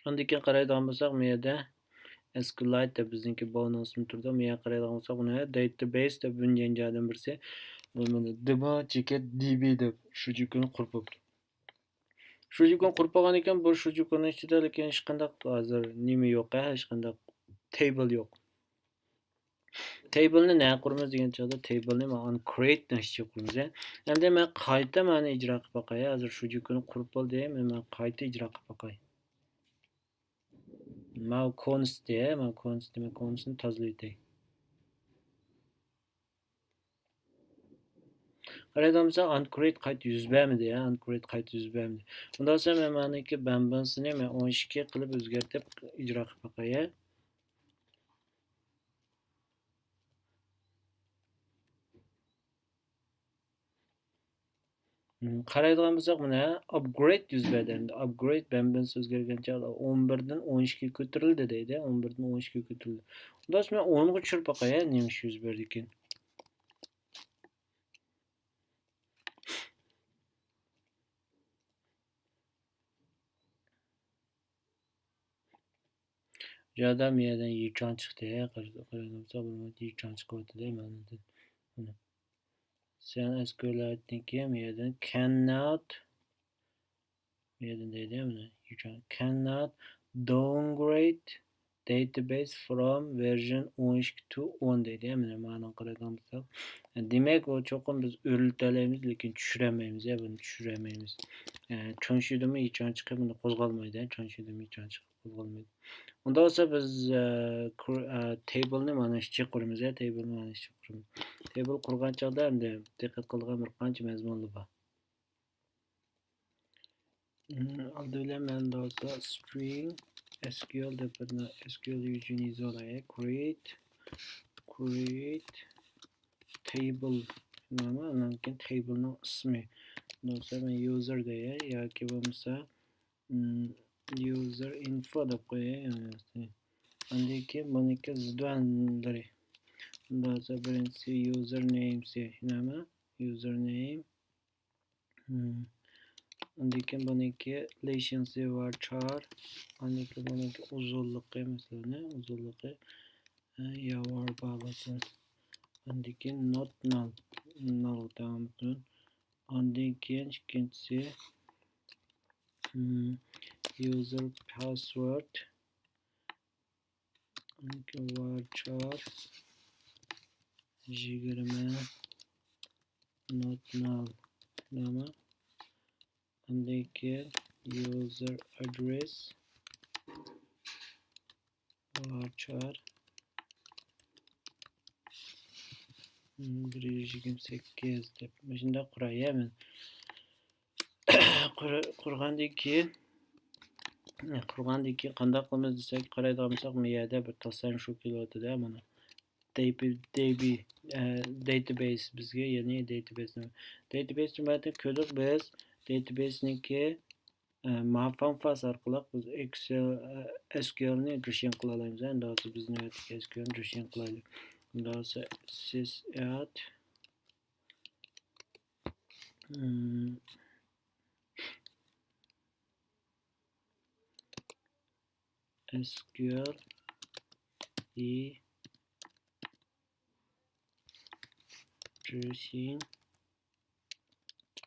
ئاندىن كېيىن قارايدىغان بولساق، بۇ يەردە ئەسكىلايت دەپ بىزنىڭكى بونۇسمۇ تۇرىدۇ. بۇ يەرگە قارايدىغان بولساق، بۇنى داتابەيس دەپ بىلىنگەن جايدىن بىرسى. بۇ مانا دېمو جېكەت دېبى دەپ شۇجۈكۇنى قۇرۇپ بوپتۇ. شۇجۈكۇنى قۇرۇپ بولغاندىن كېيىن، بۇ شۇجۈكۇنىڭ ئىچىدە لېكىن ھېچقانداق ھازىر نېمە يوق، ھە، ھېچقانداق تېبىل يوق. تېبىلنى نە قۇرىمىز دېگەن چاغدا، تېبىلنى مانا ئۇنكرېيتنىڭ ئىچىگە قۇرىمىز. ئەمدى مەن قايتا مانا ئىجرا قىلىپ باقاي. ھازىر شۇجۈكۇنى قۇرۇپ بولدى. مەن، مەن قايتا ئىجرا قىلىپ باقاي. ماۋۇ كونست، ماۋۇ كونست، مەن كونستنى تازىلىۋېتەي. قارايدىغان بولساق، ئانكرېيت قايتا يۈز بەرمىدى، يا، ئانكرېيت قايتا يۈز بەرمىدى. ئۇنداق بولسا مەن مانىكى بەمبىنسنى مەن ئون ئىككى قىلىپ ئۆزگەرتىپ ئىجرا قىلىپ باقاي. قارايدىغان بولساق، مانا ئاپگرېيد يۈز بەردى. ئەمدى ئاپگرېيد بەمبىنس ئۆزگەرگەن چاغدا ئون بىردىن ئون ئىككىگە كۆتۈرۈلدى دەيدۇ. ئون بىردىن ئون ئىككىگە كۆتۈرۈلدى. ئۇنداق بولسا مەن ئونغا چۈشۈرۈپ باقاي، نېمە ئىش يۈز بەردىكىن. جادا مىيەدىن يىچاڭ چىقتى. قارىسا، يىچاڭ چىقىۋاتىدۇ مەنىدىن. سەن ئەسكىلاتنىڭكى مىيەدىن كەننات، مىيەدىن دەيدۇ، مانا، يىچاڭ كەننات داونگرېيد داتابەيس فروم ۋېرژن ئون ئىككى تۇ ئون دەيدۇ. مانا، مانىڭ قارايدىغان بولساق، دېمەك، ئۇ چوقۇم بىز ئۆرلىتەلەيمىز، لېكىن چۈشۈرەلمەيمىز، يا، بۇنى چۈشۈرەلمەيمىز. چۈەنشىدىمۇ يىچاڭ چىقىپ، بۇنى قوزغالمايدۇ، چۈەنشىدىمۇ يىچاڭ چىقىپ. قوزغالمايدۇ. ئۇنداق بولسا بىز، ئە، كۇر-، ئە، تېبىلنى مانا ئىچىگە قۇرىمىز، يا، تېبىلنى مانا ئىچىگە قۇرىمىز. تېبىل قۇرغان چاغدا ئەمدى دىققەت قىلىدىغان بىر قانچە مەزمۇنلار بار. ئالدى بىلەن مەن بولسا سترىڭ ئەسكىيۇئېل دەپ بىر ئەسكىيۇئېل يۈزىنى يېزىۋالاي. كرېيت، كرېيت تېبىل. ئاندىن كېيىن تېبىلنىڭ ئىسمى. بولسا مەن يۇزېر دەي ياكى بولمىسا يۇزېر ئىنفو دەپ قوياي. ئاندىن كېيىن بۇنىڭكى زىدۋەنلىرى. بولسا بىرىنچىسى يۇزېر نېيمسى، نېمە؟ يۇزېر نېيم. ئاندىن كېيىن بۇنىڭكى لېشىنسى ۋارچار. ئاندىن كېيىن بۇنىڭكى ئۇزۇنلۇقى، مەسىلەن، ئۇزۇنلۇقى، يا، ۋار بابىسى. ئاندىن كېيىن نوت نال، نال داۋاملىق. ئاندىن كېيىن ئىككىنچىسى، يۇزېر پاسۋورد، ۋارچار يىگىرمە، نوت نال، نېمە؟ ئاندىن كېيىن يۇزېر ئادرېس، ۋارچار بىر يۈز يىگىرمە سەككىز دەپ مۇشۇنداق قۇراي، يا، مەن. قۇر-، قۇرغاندىن كېيىن، قۇرغاندىن كېيىن قانداق قىلىمىز دېسەك، قارايدىغان بولساق، بۇ يەردە بىر تاسلام شۇ كېلىۋاتىدۇ، مانا. دېبى، دېبى، ئە، داتابەيس بىزگە، يەنى داتابەيس نېمە؟ داتابەيس نېمە؟ كۆردۇق بىز داتابەيسنىڭكى، ئە، مافانفاس ئارقىلىق بىز ئېكسېل، ئە، ئەسكىيۇئېلنى جۇشيەن قىلالايمىز. ئەمدى ھازىر بىز نۆۋەتتىكى ئەسكىيۇئېلنى جۇشيەن قىلايلى. ئەمدى ھازىر سيس ئات، ئەسكىيۇئېل ئى جۇشيەن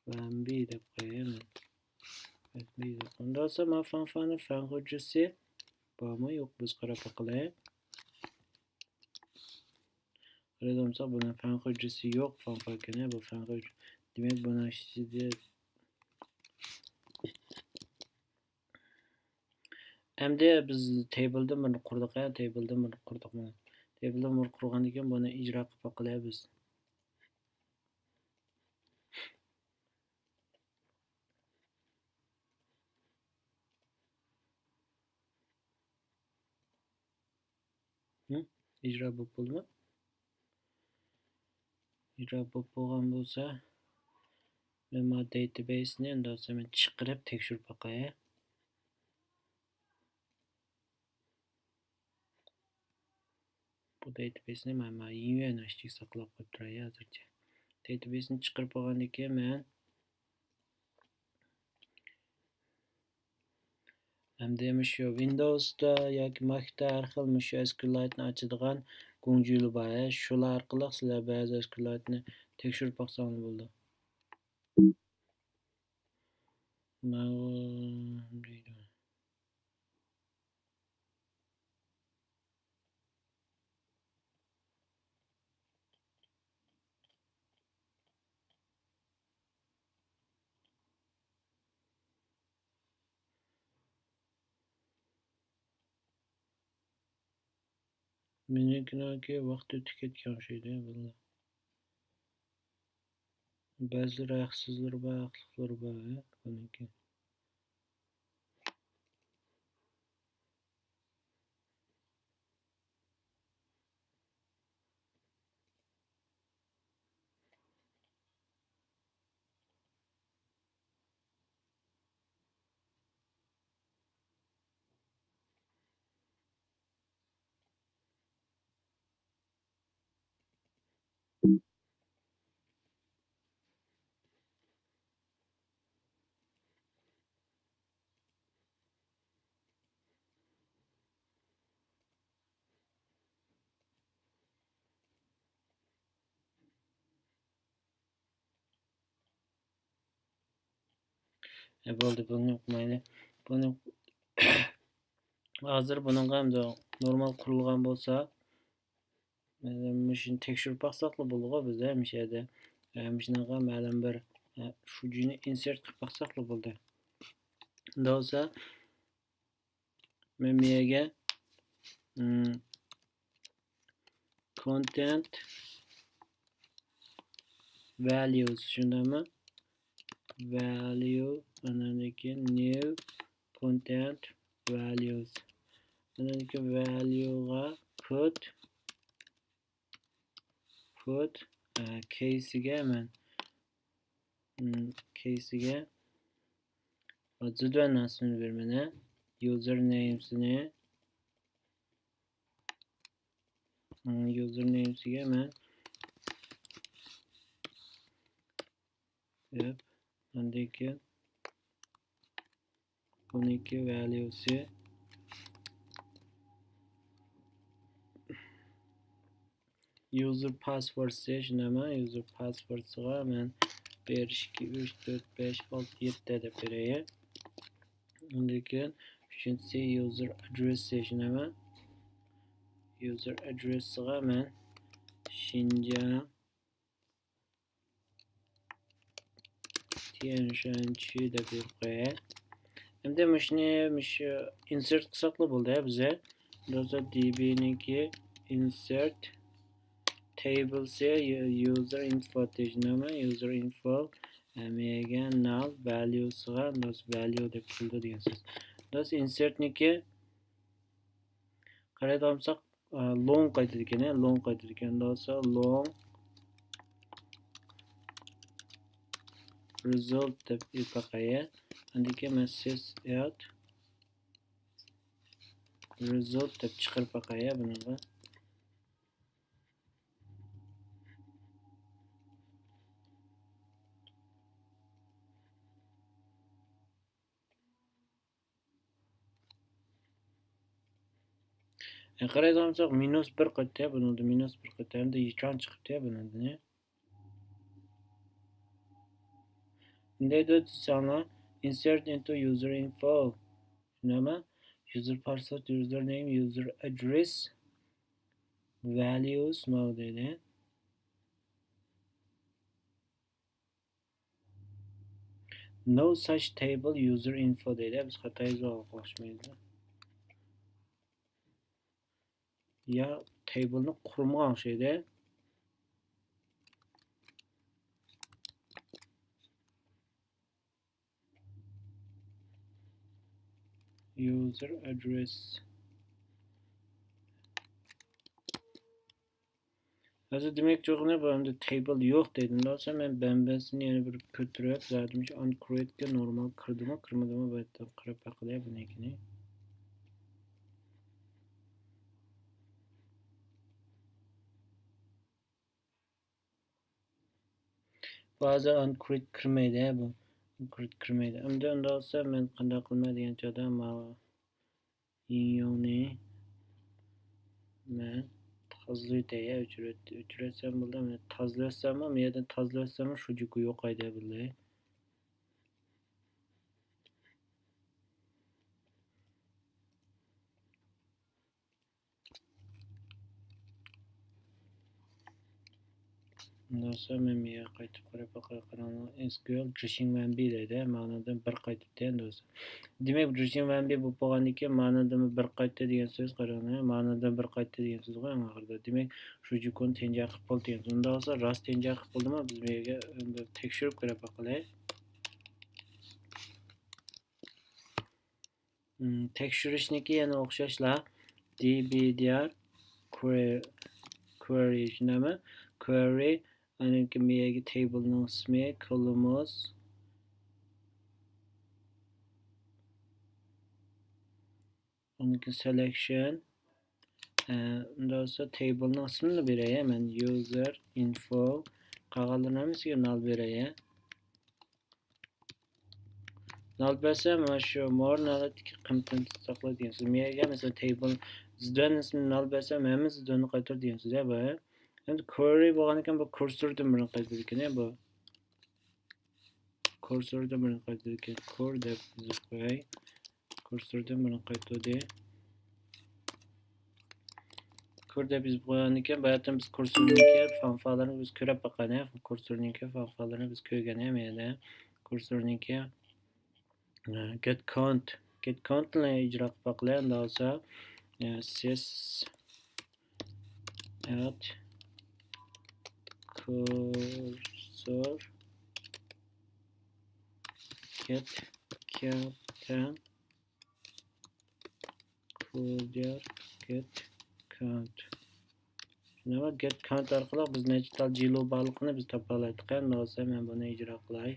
بەمبى دەپ قوياي مەن. بەمبى دەپ قوياي. ئۇنداق بولسا مانا فانفانىڭ فەن خۇججىسى بارمۇ يوق، بىز قاراپ باقىلى. قارايدىغان بولساق بۇنىڭ فەن خۇججىسى يوق، فانفانكىنى، بۇ فەن خۇججى. دېمەك بۇنىڭ ئىچىدە ئەمدى بىز تېبىلدىن بىرنى قۇردۇق، ھە، تېبىلدىن بىرنى قۇردۇق مانا. تېبىلدىن بىرنى قۇرغاندىن كېيىن بۇنى ئىجرا قىلىپ باقىلى بىز. ھە؟ ئىجرا بولۇپ بولدىمۇ؟ ئىجرا بولۇپ بولغان بولسا، مەن ما داتابەيسنى ئەمدى مەن چىقىرىپ تەكشۈرۈپ باقاي. بۇ داتابەيسنى مەن ما يۈەن ئىچىگە ساقلاپ قويۇپ تۇراي ھازىرچە. داتابەيسنى چىقىرىپ بولغاندىن كېيىن مەن ئەمدى مۇشۇ ۋىندوۋستا ياكى ماكتا ھەر خىل مۇشۇ ئەسكىلايتنى ئاچىدىغان گۇڭجۈلى بار. شۇلار ئارقىلىق سىلەر بەزى ئەسكىلايتنى تەكشۈرۈپ باقساڭلار بولىدۇ. ماۋۇ دەيدۇ. مېنىڭكىنىڭكى ۋاقتى ئۆتۈپ كەتكەن ئوخشايدۇ، بالىلار. بەزىلىرى ھەقسىزلىرى بار، ھەقلىقلىرى بار، ھە، بۇنىڭكى. ئە، بولدى، بۇنى ئوقۇمايلى. بۇنى ھازىر بۇنىڭغا ئەمدى نورمال قۇرۇلغان بولسا، مۇشۇنى تەكشۈرۈپ باقساقلا بولىدىغۇ بىز ھەمىشە يەردە. مۇشۇنىڭغا مەلۇم بىر شۇجىنى ئىنسېرت قىلىپ باقساقلا بولدى. ئۇنداق بولسا، مەن بۇ يەرگە، ئىم، كونتېنت ۋەليۇس، شۇنداقمۇ؟ ۋەليۇ، ئاندىن كېيىن نيۇ كونتېنت ۋەليۇس. ئاندىن كېيىن ۋەليۇغا پۇت، پۇت، ئە، كەيسىگە مەن، ئىم، كەيسىگە زىدۋەن ئاسمىنى بېرىمەن، ئە، يۇزېر نېيمسىنى، ئىم، يۇزېر نېيمسىگە مەن دەپ، ئاندىن كېيىن ئون ئىككى ۋەليۇسى، يۇزېر پاسۋوردسى، شۇنداقمۇ؟ يۇزېر پاسۋوردسىغا مەن بىر، ئىككى، ئۈچ، تۆت، بەش، ئالتە، يەتتە دەپ بېرەي. ئاندىن كېيىن ئۈچىنچىسى يۇزېر ئادرېسسى، شۇنداقمۇ؟ يۇزېر ئادرېسسىغا مەن شىنجاڭ تيەنشەنچۈ دەپ يېزىپ قوياي. ئەمدى مۇشۇنى، مۇشۇ ئىنسېرت قىلساقلا بولدى، ھە، بىزە. دوزا دىبىنىڭكى ئىنسېرت تەيبىلسى، يۇ-، يۇزېر ئىنفو دېيىشنىمۇ، يۇزېر ئىنفو، ھەممىگە نال ۋەليۇسىغا، دوز ۋەليۇ دەپ كېلىدۇ دېگەن سۆز. دوز ئىنسېرتنىڭكى قارايدىغان بولساق، ئا، لونگ قايتىدىكەن، ھە، لونگ قايتىدىكەن. ئۇنداق بولسا لونگ رىزالت دەپ يېزىپ باقاي. ئاندىن كېيىن مەن سىس ئېيت رىزالت دەپ چىقىرىپ باقاي بۇنىڭغا. قارايدىغان بولساق، مىنۇس بىر قايتتى بۇنىڭدا، مىنۇس بىر قايتتى، ھەمدە يىچاڭ چىقىپتۇ بۇنىڭدىن. نېمە دەيدۇ دېسەڭلار، insert into user info. نېمە؟ User password, username, user address, values ماۋۇ دەيدۇ. No such table user info دەيدۇ. بىز خاتا يېزىۋالغان ئوخشىمايدۇ. يا تەيبىلنى قۇرمىغان ئوخشايدۇ. User address. ھازىر دېمەكچى بولغىنى بۇ ئەمدى تېبىل يوق دەيدۇ. ئۇنداق بولسا مەن بەنبەنسىنى يەنە بىر كۆتۈرۈپ، زادى مۇشۇ ئانكرېتكە نورمال كىردىمۇ، كىرمىدىمۇ، بۇ يەردە قاراپ باقىلى بۇنىڭكىنى. بۇ ھازىر ئانكرېت كىرمەيدۇ، بۇ ئانكرېت كىرمەيدۇ. ئەمدى ئۇنداق بولسا مەن قانداق قىلىمەن دېگەن چاغدا ماۋۇ يىڭيۇڭنى مەن تازىلىۋېتەي، ئۆچۈرۈۋەت-، ئۆچۈرۈۋەتسەم بولدى. مەن تازىلىۋەتسەممۇ، بۇ يەردىن تازىلىۋەتسەممۇ شۇجۇكۇ يوقايدۇ بىللە. ئۇنداق بولسا مەن بۇ يەرگە قايتىپ قاراپ باقاي، قاراڭلار. ئېس كيۇ ئېل جىشىڭ ۋەنبى دەيدۇ، مانىدىن بىر قايتىپتۇ ئەمدى بولسا. دېمەك، جىشىڭ ۋەنبى بولۇپ بولغاندىن كېيىن مانىدىن بىر قايتتى دېگەن سۆز، قاراڭلار، مانىدىن بىر قايتتى دېگەن سۆز غۇ ئەڭ ئاخىرىدا. دېمەك، شۇجۇكۇنى تەنجيا قىلىپ بولدى دېگەن. ئۇنداق بولسا راست تەنجيا قىلىپ بولدىمۇ؟ بىز بۇ يەرگە بىر تەكشۈرۈپ كۆرۈپ باقايلى. مم، تەكشۈرۈشنىكى يەنە ئوخشاشلا، دى بى دى ئار كۇۋېرى، كۇۋېرى، شۇنداقمۇ؟ كۇۋېرى، ئاندىن كېيىن بۇ يەرگە تېبىلنىڭ ئىسمى، كولوموس، ئاندىن كېيىن سېلېكشن، ئە، ئۇنداق بولسا تېبىلنىڭ ئىسمىنى بېرەي مەن، يۇزېر ئىنفو، قالغانلىرىنىڭ ھەممىسىگە نال بېرەي. نال بەرسەم، مانا شۇ مور نالىدىكى قىممىتىنى ساقلا دېگەن سۆز. مەيەگە مەسىلەن، تېبىل زىدۋەن ئىسمىنى نال بەرسەم، ھەممە زىدۋەننى قايتۇر دېگەن سۆز، ھە، بۇ. ئەمدى كۇۋېرى بولغاندىكىن، بۇ كۇرسوردىن بىرنى قايتۇرىدىكەن، ھە، بۇ. كۇرسوردىن بىرنى قايتۇرىدىكەن، كۇر دەپ يېزىپ قوياي. كۇرسوردىن بىرنى قايتۇردى. كۇر دەپ يېزىپ قويغاندىكىن، باياتىن بىز كۇرسورنىڭكى فانفالىرىنى بىز كۆرۈپ باققان، ھە؟ كۇرسورنىڭكى فانفالىرىنى بىز كۆرگەن، ھە، مەيەدە. كۇرسورنىڭكى، ئە، گېت كاونت. گېت كاونتنى ئىجرا قىلىپ باقىلى، ئۇنداق بولسا، ئە، سېس ئەت كۇرسور گېت كاونت تەڭ كۇردىيار گېت كاونت. شۇنداقلا گېت كاونت ئارقىلىق بىز نەچچە تال جىلو بارلىقىنى بىز تاپالايدىغان بولسا، مەن بۇنى ئىجرا قىلاي.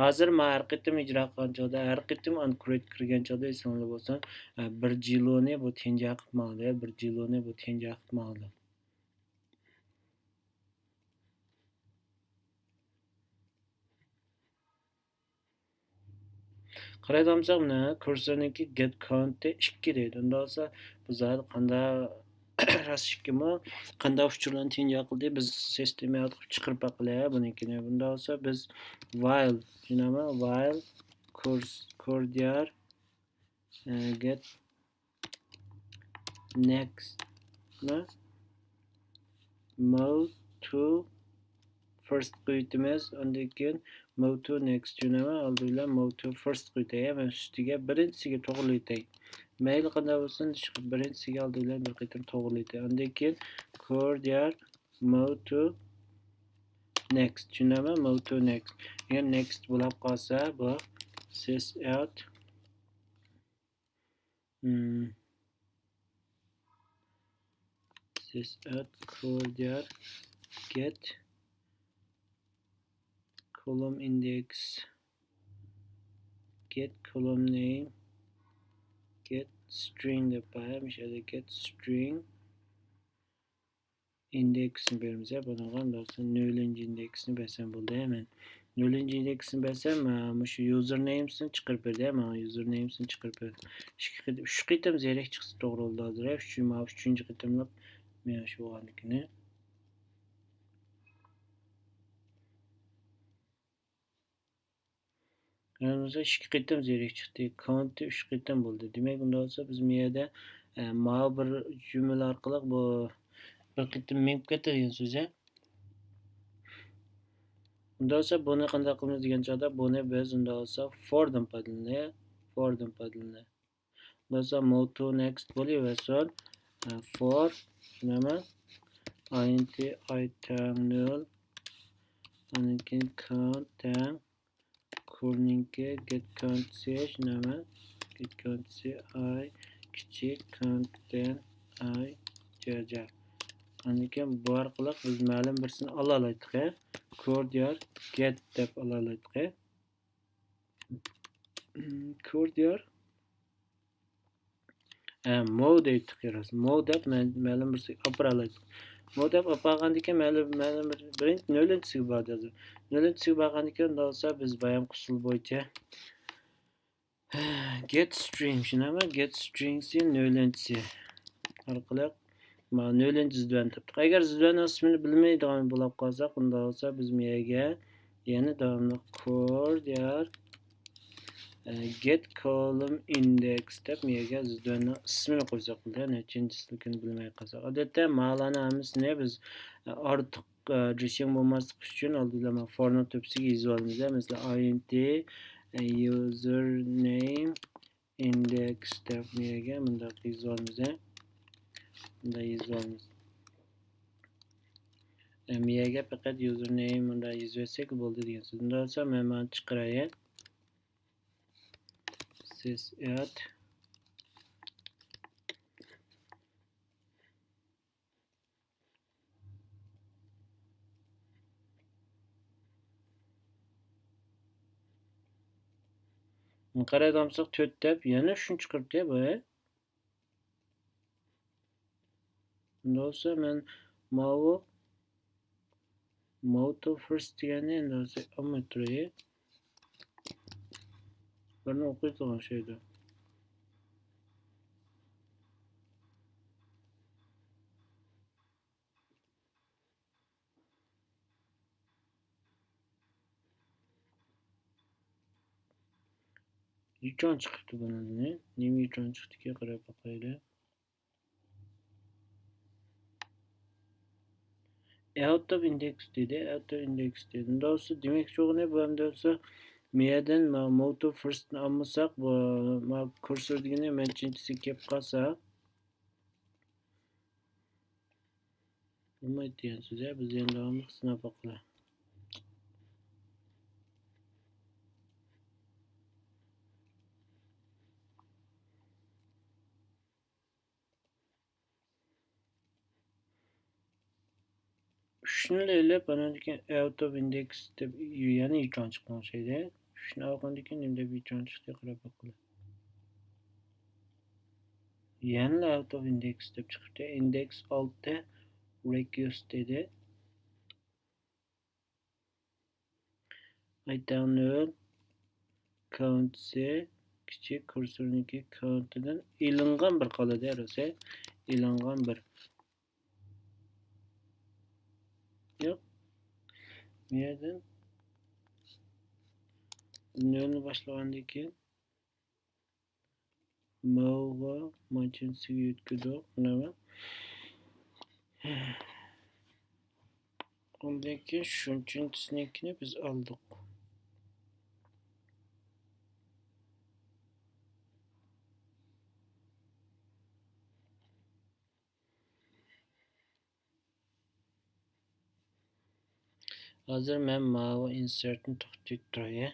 ھازىر مەن ھەر قېتىم ئىجرا قىلغان چاغدا، ھەر قېتىم ئانكرېت كىرگەن چاغدا ئېسىڭلار بولسۇن، ئە، بىر جىلونى بۇ تەنجا قىلىپ ماڭدى، بىر جىلونى بۇ تەنجا قىلىپ ماڭدى. قارايدىغان بولساق، مانا كۇرسورنىڭكى گېت كاونتى ئىككى دەيدۇ. ئۇنداق بولسا، بۇ زادى قانداق راست ئىككىمۇ؟ قانداق ئۇچۇرلارنى تەنجا قىلدى؟ بىز سىستېما يارىتىپ چىقىرىپ باقىلى بۇنىڭكىنى. بۇنداق بولسا، بىز ۋايل، شۇنداقمۇ؟ ۋايل كۇرس، كۇردىيار، ئە، گېت نېكستنى موۋ تۇ فىرست قويۇۋېتىمىز. ئاندىن كېيىن موۋ تۇ نېكست، شۇنداقمۇ؟ ئالدى بىلەن موۋ تۇ فىرست قويۇۋېتەي. مەن ئۈستىگە بىرىنچىسىگە توغرىلاۋېتەي. مەيلى قانداق بولسۇن، شۇ بىرىنچىسىگە ئالدى بىلەن بىر قېتىم توغرىلاۋېتەي. ئاندىن كېيىن كۇردىيار موۋ تۇ نېكست، شۇنداقمۇ؟ موۋ تۇ نېكست. ئەگەر نېكست بولۇپ قالسا، بۇ سىس ئەت Hmm. Sys add كۇردىيار گېت كولوم ئىندېكس گېت كولوم نېيم گېت سترىڭ دەپ بار. مۇشۇ يەردە گېت سترىڭ ئىندېكسنى بېرىمىز، ھە، بۇنىڭغا ئۇنداق بولسا نۆلىنچى ئىندېكسنى بەرسەم بولدى، ھە، مەن. نۆلىنچى ئىندېكسنى بەرسەم، ھە، مۇشۇ يۇزېر نېيمسىنى چىقىرىپ بەردى، ھە، ماڭا يۇزېر نېيمسىنى چىقىرىپ بەردى. ئىككى قېتىم، ئۈچ قېتىم زېرەك چىقسا توغرا بولىدۇ ھازىر، ھە، ئۈچ، مانا ئۈچىنچى قېتىملىق مېنىڭ شۇ بولغاندىكىنى. يەنە بولسا ئىككى قېتىم زېرەك چىقتى. كاونتى ئۈچ قېتىم بولدى. دېمەك، ئۇنداق بولسا بىز بۇ يەردە، ئە، ماۋۇ بىر جۈملە ئارقىلىق بۇ بىر قېتىم مېڭىپ كەتتى دېگەن سۆز، ھە. ئۇنداق بولسا بۇنى قانداق قىلىمىز دېگەن چاغدا، بۇنى بىز ئۇنداق بولسا فوردىن پايدىلىنايلى. فوردىن پايدىلىنايلى. بولسا موۋ تۇ نېكست بولۇۋەرسۇن. ئە، فور، نېمە؟ ئاي ئىنتى ئاي تەڭ نۆل. ئاندىن كېيىن كاونت تەڭ كۇرنىڭكى گېت كاونتسى، نېمە؟ گېت كاونتسى ئاي كىچىك كاونت تەڭ ئاي جاجا. ئاندىن كېيىن بۇ ئارقىلىق بىز مەلۇم بىرسىنى ئالالايتتۇق. كوردىيار گېت دەپ ئالالايتتۇق. كوردىيار مو دەيتتۇق، راست. مو دەپ مەلۇم بىرسىگە ئاپىرالايتتۇق. مو دەپ ئاپارغاندىكىن مەلۇم، مەلۇم بىر، بىرىنچى نۆلىنچىسىگە باردى ھازىر. نۆلىنچىسىگە بارغاندىكىن، ئۇنداق بولسا بىز بايام ئۇسۇل بويىچە گېت سترىڭ، شۇنداقمۇ؟ گېت سترىڭسى نۆلىنچىسى ئارقىلىق مانا نۆلىنچى زىدۋەننى تاپتۇق. ئەگەر زىدۋەننىڭ ئىسمىنى بىلمەيدىغان بولۇپ قالساق، ئۇنداق بولسا بىز مۇ يەرگە يەنە داۋاملىق كوردىيار، ئە، گېت كولوم ئىندېكس دەپ مۇ يەرگە زىدۋەننىڭ ئىسمىنى قويساق بولىدۇ، نەچچىنچىسىنىڭكىنى بىلمەي قالساق. ئادەتتە مالارنىڭ ھەممىسىنى بىز، ئە، ئارتۇق، ئە، جىشياڭ بولماسلىق ئۈچۈن ئالدىدا مانا فورنىڭ تۆپىسىگە يېزىۋالىمىز. مەسىلەن، ئاي ئېن تى، ئە، يۇزېر نېيم، ئىندېكس دەپ مۇ يەرگە مۇنداق يېزىۋالىمىز، ھە؟ مۇنداق يېزىۋالىمىز. ئە، مۇ يەرگە پەقەت يۇزېر نېيم مۇنداق يېزىۋەتسەك بولدى دېگەن سۆز. ئۇنداق بولسا مەن مانا چىقىراي. سىس ئېت. قارايدىغان بولساق، تۆت دەپ يەنە شۇنى چىقىرىپتۇ بۇ. ئۇنداق بولسا مەن ماۋۇ موتو فىرست دېگەننى ئەمدى ھازىر ئالماي تۇراي. بىرنى ئوقۇيدىغان شەيدە. يىچاڭ چىقىپتۇ بۇنىڭدىن. نېمە يىچاڭ چىقتىكى، قاراپ باقايلى. ئاوت ئوف ئىندېكس دېدى، ئاوت ئوف ئىندېكس دېدى. ئۇنداق بولسا دېمەكچى بولغىنى بۇ ئەمدى بولسا مۇ يەردىن ما موتو فىرستنى ئالمىساق، بۇ ما كۇرسور دېگىنى مەنچىنچىسى كېلىپ قالسا، بولمايدۇ دېگەن سۆز. بىز يەنە داۋاملىق سىناپ باقىلى. ئۈچنىلا ئېلىپ، ئاندىن كېيىن ئاوت ئوف ئىندېكس دەپ يەنە يىچاڭ چىققان ئوخشايدۇ. ئۈچنى ئالغاندىن كېيىن نېمە دەپ يىچاڭ چىقتى، قاراپ باققىلى. يەنىلا ئاوت ئوف ئىندېكس دەپ چىقىپتۇ. ئىندېكس ئالتە رېكوست دېدى. ئايتاڭ نۆل كاۋنتسى كىچىك كۇرسورنىڭكى كاۋنتىدىن ئېلىنغان بىر قالىدۇ، راسى ئېلىنغان بىر. ياق. بۇ يەردىن نۆلنى باشلىغاندىن كېيىن ماۋۇغا مانچىنچىسىگە يۆتكىدۇق، مانا. ئۇندىن كېيىن شۇنچىنچىسىنىڭكىنى بىز ئالدۇق. ھازىر مەن ماۋۇ ئىنسېرتنى توختىتىپ تۇراي.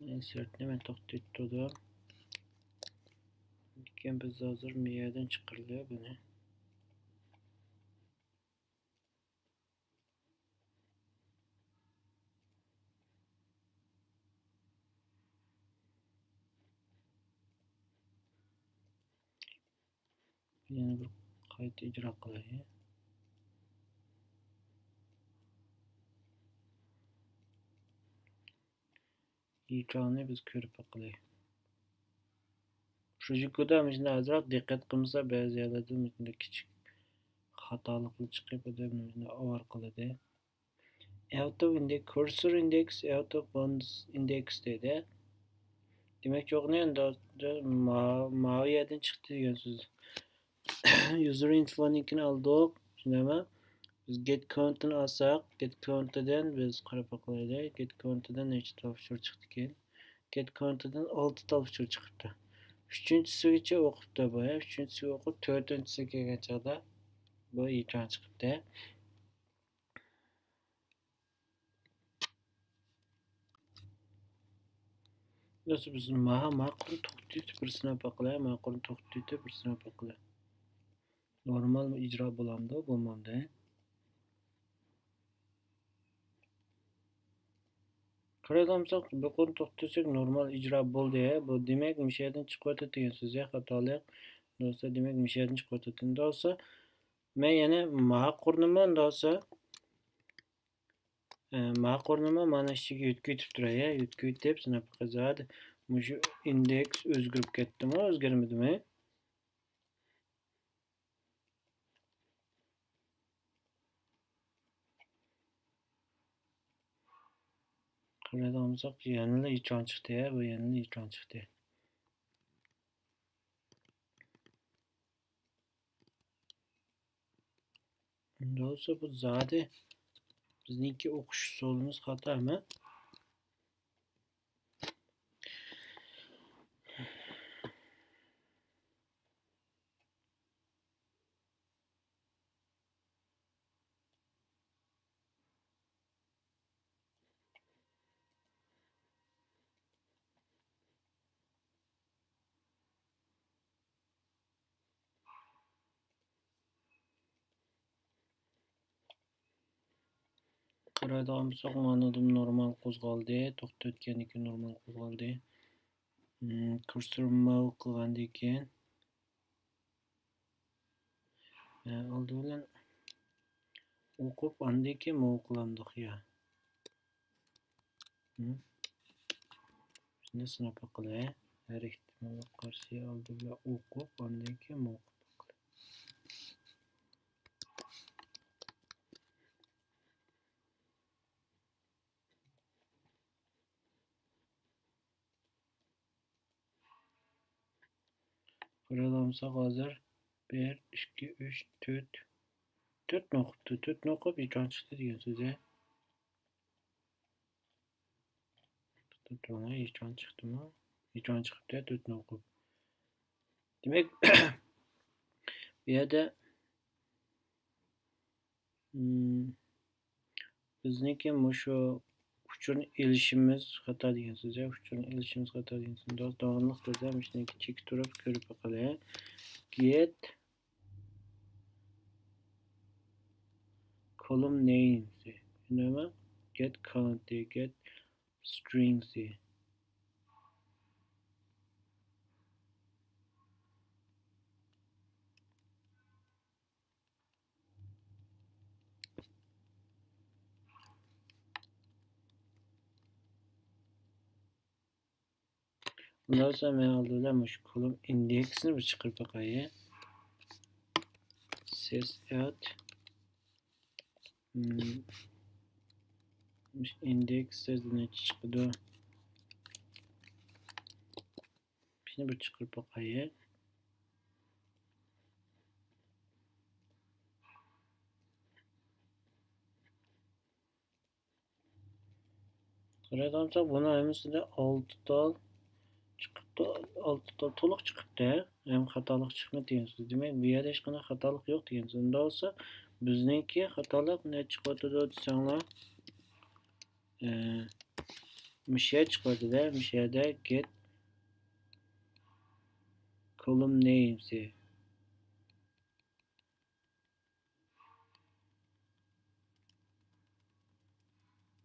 ئىنسېرتنى مەن توختىتىپ تۇردۇم. لېكىن بىز ھازىر مۇ يەردىن چىقىرىلى بۇنى. يەنە بىر قايتا ئىجرا قىلاي. يىچاڭنى بىز كۆرۈپ باقىلى. شۇجىكۇدا مۇشۇنداق ئازراق دىققەت قىلمىسا، بەزى يەرلەردە مۇشۇنداق كىچىك خاتالىقلار چىقىپ، ئادەمنى مۇشۇنداق ئاۋارە قىلىدۇ. ئاوت ئوف ئىندېكس، كۇرسور ئىندېكس، ئاوت ئوف باندس ئىندېكس دەيدۇ. دېمەكچى بولغىنى ئەمدى ما-، ماۋۇ يەردىن چىقتى دېگەن سۆز. يۇزېر ئىنفونىڭكىنى ئالدۇق، شۇنداقمۇ؟ بىز گېت كاۋنتنى ئالساق، گېت كاۋنتدىن بىز قاراپ باقايلى. گېت كاۋنتدىن نەچچە تال ئۇچۇر چىقتىكىن؟ گېت كاۋنتدىن ئالتە تال ئۇچۇر چىقىپتۇ. ئۈچىنچىسىگىچە ئوقۇپتۇ بۇ، ئۈچىنچىسىگە ئوقۇپ، تۆتىنچىسىگە كەلگەن چاغدا بۇ يىچاڭ چىقىپتۇ. دوستلار، بىز ما-، ماقۇلنى توختىتىپ بىر سىناپ باقىلى، ماقۇلنى توختىتىپ بىر سىناپ باقىلى. نورمال ئىجرا بولامدۇ، بولمامدۇ؟ قارايدىغان بولساق، بۇ قۇرنى توختىتىپ نورمال ئىجرا بولدى. بۇ دېمەك، مۇشۇ يەردىن چىقىۋاتىدۇ دېگەن سۆز، خاتالىق. دوستلار، دېمەك، مۇشۇ يەردىن چىقىۋاتىدۇ. دوستلار، مەن يەنە ما قۇرنىمۇ، دوستلار، ئە، ما قۇرنىمۇ مانا ئىچىگە يۆتكىۋېتىپ تۇراي، يۆتكىۋېتىپ، سىناپ قىزاد. مۇشۇ ئىندېكس ئۆزگىرىپ كەتتىمۇ، ئۆزگەرمىدىمۇ؟ قارايدىغان بولساق، يەنىلا يىچاڭ چىقتى، ھە، بۇ يەنىلا يىچاڭ چىقتى. ئۇنداق بولسا، بۇ زادى بىزنىڭكى ئوقۇش ئۇسۇلىمىز خاتا ئەمەس. قارايدىغان بولساق، مانىدىمۇ نورمال قوزغالدى، توختىتىۋەتكەندىن كېيىن نورمال قوزغالدى. م، كۇرسور ماۋ قىلغاندىن كېيىن، ئە، ئالدى بىلەن ئوقۇپ، ئاندىن كېيىن ماۋ قىلامدۇق يا؟ م؟ شۇنى سىناپ باقىلى. ھەر ئېھتىمالغا قارشى ئالدى بىلەن ئوقۇپ، ئاندىن كېيىن ماۋ قىلىپ باقىلى. قارايدىغان بولساق، ھازىر بىر، ئىككى، ئۈچ، تۆت، تۆتنى ئوقۇپتۇ. تۆتنى ئوقۇپ، يىچاڭ چىقتى دېگەن سۆز، ھە؟ تۆتنى يىچاڭ چىقتىمۇ؟ يىچاڭ چىقىپتۇ، تۆتنى ئوقۇپ. دېمەك، بۇ يەردە، م، بىزنىڭكى مۇشۇ ئۇچۇرنى ئېلىشىمىز خاتا دېگەن سۆز، يا، ئۇچۇرنى ئېلىشىمىز خاتا دېگەن سۆز. داۋاملىق بىردەم ئىچىدىكى چېكى تۇرۇپ كۆرۈپ باقىلى. Get column names. نېمە؟ Get count، get strings. ئۇنداق بولسا، مەن ئالدى بىلەن مۇشۇ كولوم ئىندېكسنى بىر چىقىرىپ باقاي. Sys out. مۇشۇ ئىندېكس سىزدە نەچچە چىقىدۇ؟ شۇنى بىر چىقىرىپ باقاي. قارايدىغان بولساق، بۇنىڭ ھەممىسىدە ئالتە تال چىقىپتۇ، ئالتە تال تولۇق چىقىپتۇ، ھە؟ ھەم خاتالىق چىقمىدى دېگەن سۆز. دېمەك، بۇ يەردە ھېچقانداق خاتالىق يوق دېگەن سۆز. ئۇنداق بولسا، بىزنىڭكى خاتالىق نەچچە چىقىۋاتىدۇ دېسەڭلار، ئە، مۇشۇ يەر چىقىۋاتىدۇ، مۇشۇ يەردە get column names.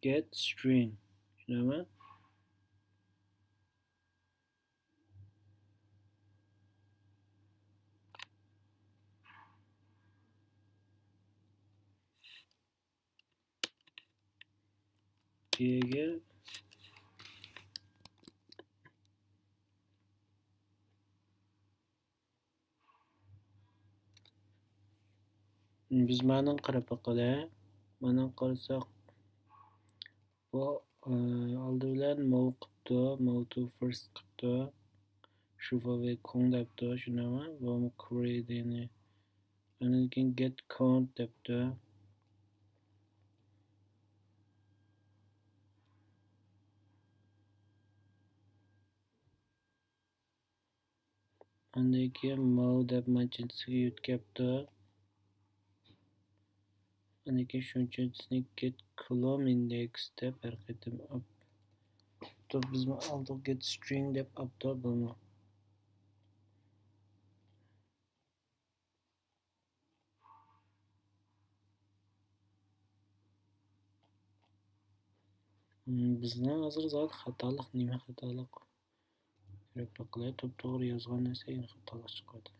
Get string. چۈشىنەمەن. بىز مانىڭغا قاراپ باقايلى. مانىڭغا قارىساق، بۇ، ئە، ئالدى بىلەن ماۋ قىپتۇ، move to first قىپتۇ. شۇفاۋى كوڭ دەپتۇ، شۇنداقمۇ؟ بۇمۇ query دېگىنى. ئاندىن كېيىن get count دەپتۇ. ئاندىن كېيىن ماۋ دەپ مانچىنچىسىگە يۆتكەپتۇ. ئاندىن كېيىن شۇنچىنچىسىنى get column index دەپ ھەر قېتىم ئاپ. بىزمۇ ئالدىغا get string دەپ ئاپتۇ بۇمۇ. بىزنىڭ ھازىر زادى خاتالىق، نېمە خاتالىق؟ كۆرۈپ باققىلى، توپتوغرا يازغان نەرسە يەنە خاتالىق چىقىۋاتىدۇ.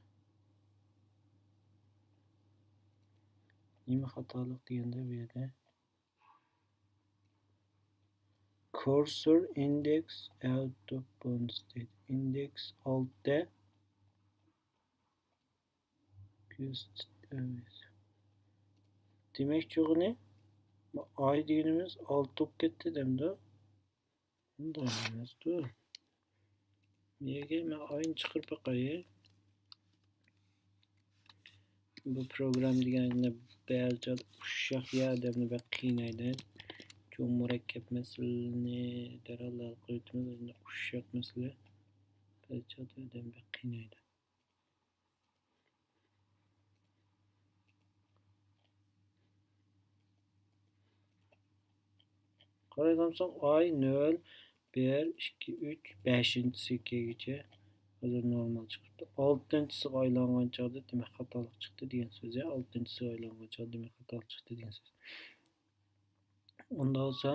نېمە خاتالىق دېگەندە بۇ يەردە cursor index out of bounds دەيدۇ. ئىندېكس ئالتە. دېمەكچىغىنى، ئاي دېگىنىمىز ئالتە بولۇپ كەتتى دەمدۇ؟ ئۇنداق ئەمەستۇ. نېگە مەن ئاينى چىقىرىپ باقاي. بۇ پروگرام دېگەن بەزى ئۇششاق يا ئادەمنى بەك قىينايدۇ. چوڭ مۇرەككەپ مەسىلىنى دەرھال ھەل قىلىۋېتىمىز. ئۇششاق مەسىلە بەزى چاغدا ئادەمنى بەك قىينايدۇ. قارايدىغان بولساق، ئاي نۆل، بىر، ئىككى، ئۈچ، بەشىنچىسىگىچە ھازىر نورمال چىقىپتۇ. ئالتىنچىسىغا ئايلانغان چاغدا دېمەك خاتالىق چىقتى دېگەن سۆز. ئالتىنچىسىغا ئايلانغان چاغدا دېمەك خاتالىق چىقتى دېگەن سۆز. ئۇنداق بولسا،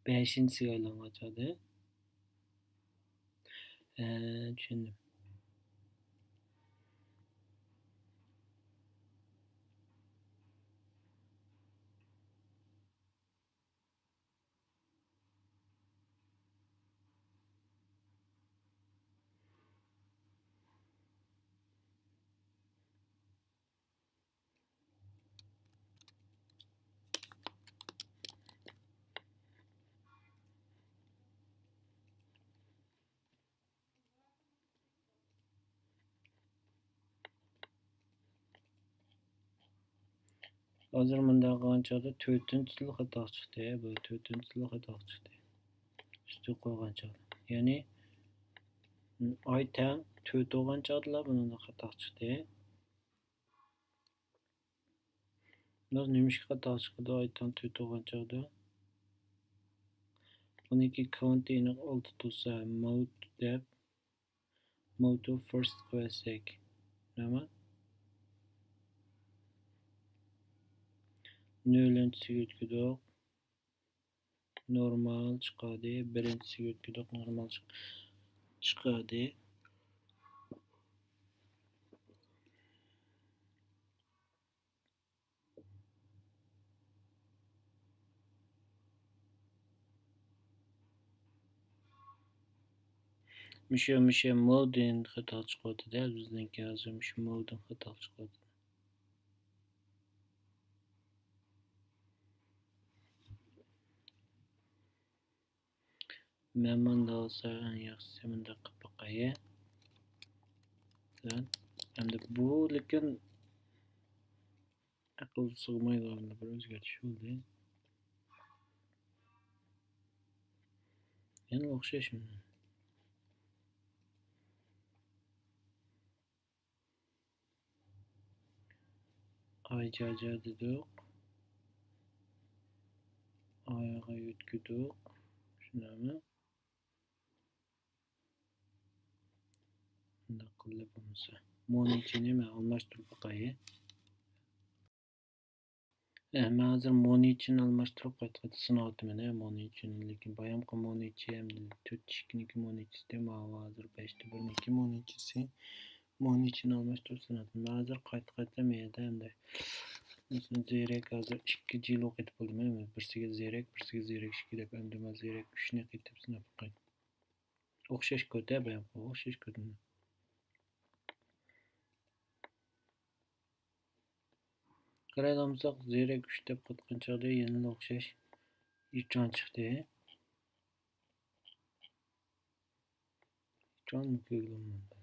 بەشىنچىسىگە ئايلانغان چاغدا. ھە، چۈشەندىم. ھازىر مۇنداق قىلغان چاغدا تۆتىنچىسىلا خاتا چىقتى. بۇ تۆتىنچىسىلا خاتا چىقتى. ئۈستىگە قويغان چاغدا. يەنى ئاي تەڭ تۆت بولغان چاغدىلا بۇنىڭدا خاتا چىقتى. بىز نېمىشقا خاتا چىقىدۇ ئاي تەڭ تۆت بولغان چاغدا؟ بۇنىڭكى كاۋنتى ئېنىق ئالتە تۇرسا، ماۋت دەپ، ماۋتۇ فىرست قىلىۋەتسەك. نېمە؟ نۆلىنچىسىگە ئۆتكۈدۇق. نورمال چىقاردى. بىرىنچىسىگە ئۆتكۈدۇق. نورمال چىق-، چىقاردى. مۇشۇ، مۇشۇ مودىن خاتا چىقىۋاتىدۇ. بىزنىڭكى ھازىر مۇشۇ مودىن خاتا چىقىۋاتىدۇ. مەن مۇنداق بولسا ئەڭ ياخشىسى مۇنداق قىلىپ باقاي. ئەمدى بۇ لېكىن ئەقىل سىغمايدىغان بىر ئۆزگەرتىش بولدى. يەنە ئوخشاش. ئاي جاجا دېدۇق. ئايغا يۆتكىدۇق. شۇنداقمۇ؟ شۇنداق قىلدى بولمىسا. مونىچىنى مەن ئالماشتۇرۇپ باقاي. ئە، مەن ھازىر مونىچىنى ئالماشتۇرۇپ قايتا-قايتا سىناۋاتىمەن، ئە، مونىچىنى. لېكىن بايامقى مونىچى ھەم تۆت ئىككىنىڭكى مونىچىسى، ماۋۇ ھازىر بەشتە بىرنىڭكى مونىچىسى. مونىچىنى ئالماشتۇرۇپ سىناۋاتىمەن. مەن ھازىر قايتا-قايتا مەيدە ئەمدى. مەسىلەن، زېرەك ھازىر ئىككى جىلو قېتىپ بولدۇم. بىرسىگە زېرەك، بىرسىگە زېرەك ئىككى دەپ، ئەمدى مەن زېرەك ئۈچنى قېتىپ سىناپ باقاي. ئوخشاش كودتا، بايامقى ئوخشاش كودنى. قارايدىغان بولساق، زېرەك ئۈچ دەپ قويغان چاغدا يەنىلا ئوخشاش ئېكران چىقتى. ئېكران كۆرگىلى بولمايدۇ.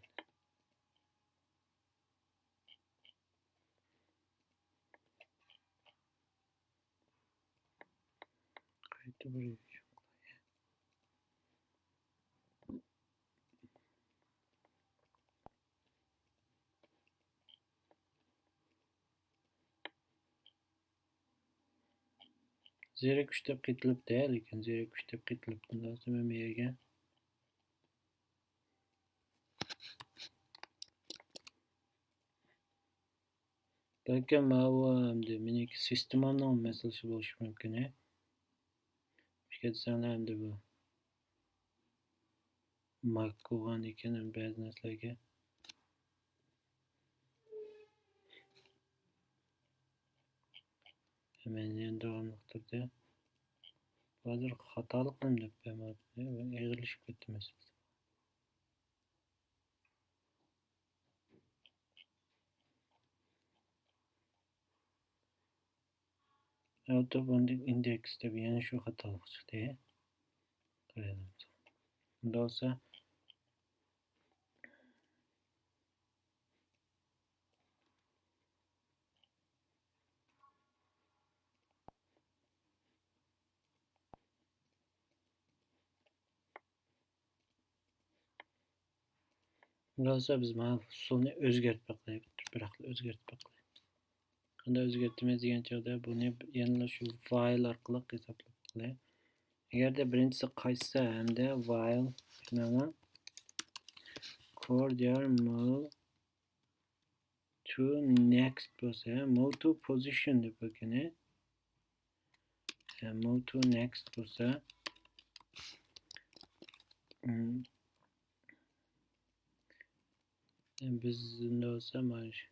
قايتا بىر زېرەك ئۈچ دەپ قېتىلىپتۇ، لېكىن زېرەك ئۈچ دەپ قېتىلىپتۇ. ئۇنداق بولسا مەن بۇ يەرگە بەلكىم ماۋۇ ئەمدى مېنىڭكى سىستېمامنىڭ مەسىلىسى بولۇشى مۇمكىن. ئىشقا دېسەڭلار ئەمدى بۇ ماك بولغاندىكىن بەزى نەرسىلەرگە مەن يەنە داۋاملىق تۇردى. ھازىر خاتالىق نېمە دەپ بەرمەپتۇ؟ ئېغىرلىشىپ كەتتى مەسىلە. Out of index دەپ يەنە شۇ خاتالىق چىقتى. قارايلى. ئۇنداق بولسا بولسا بىز مانا ئۇسۇلنى ئۆزگەرتىپ باقايلى، بىراقلا ئۆزگەرتىپ باقايلى. قانداق ئۆزگەرتىمىز دېگەن چاغدا بۇنى يەنىلا شۇ while ئارقىلىق ھېسابلاپ باقايلى. ئەگەردە بىرىنچىسى قايتسا ھەمدە while مانا coordir move to next بولسا، move to position دەپ بولغىنى. Move to next بولسا، بىز بولسا مانا شۇ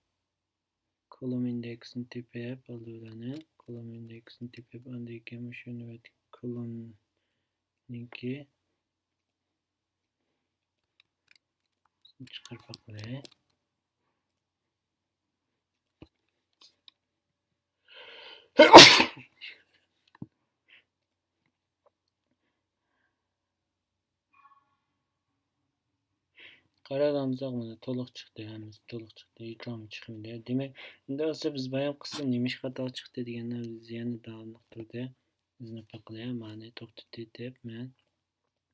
column index نى تېپىپ، ئالدى بىلەن column index نى تېپىپ، ئاندىن كېيىن مۇشۇ نۆۋەتتىكى column نىڭكى چىقىرىپ باقايلى. قاراپ ئالساق مانا تولۇق چىقتى، ھەممىسى تولۇق چىقتى، ھېچ چىقمىدى. دېمەك، ئەمدى ئەسلى بىز بايام قىلسا نېمىشقا خاتا چىقتى دېگەننى بىز يەنە داۋاملىق تۇردى. ئىزدىنىپ باقىلى، مانى توختىتىپ مەن.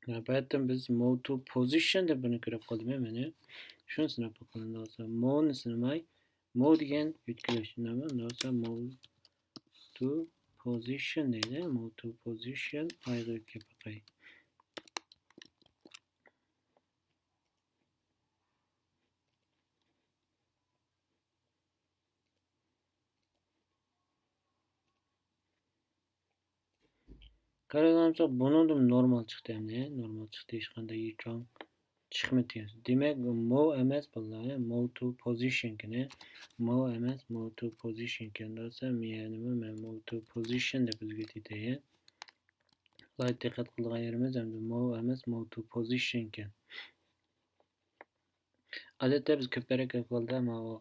بۇ يەردىن بىز move to position دەپ بىرنى كۆرۈپ قالدىم مەن. شۇنى سىناپ باقىلى. ئەمدى بولسا move نى سىنىماي، move دېگەن يۆتكىلىش، شۇنداقمۇ؟ ئەمدى بولسا move to position دەيلى، move to position ئايغا يۆتكەپ باقاي. قاراپ بولساق بۇنىڭدىن نورمال چىقتى ئەمدى. نورمال چىقتى، ھېچقانداق يىچاڭ چىقمىدى. دېمەك، move ئەمەس بالىلار، move to position كېنى. Move ئەمەس، move to position كېنى. دېسەم، يەنىمۇ مەن move to position دەپ ئۆزگەرتىۋېتەي. ئالاھىدە دىققەت قىلىدىغان يېرىمىز ئەمدى move ئەمەس، move to position كەن. ئادەتتە بىز كۆپ پەرق كۆرۈپ قالدى، ماۋۇ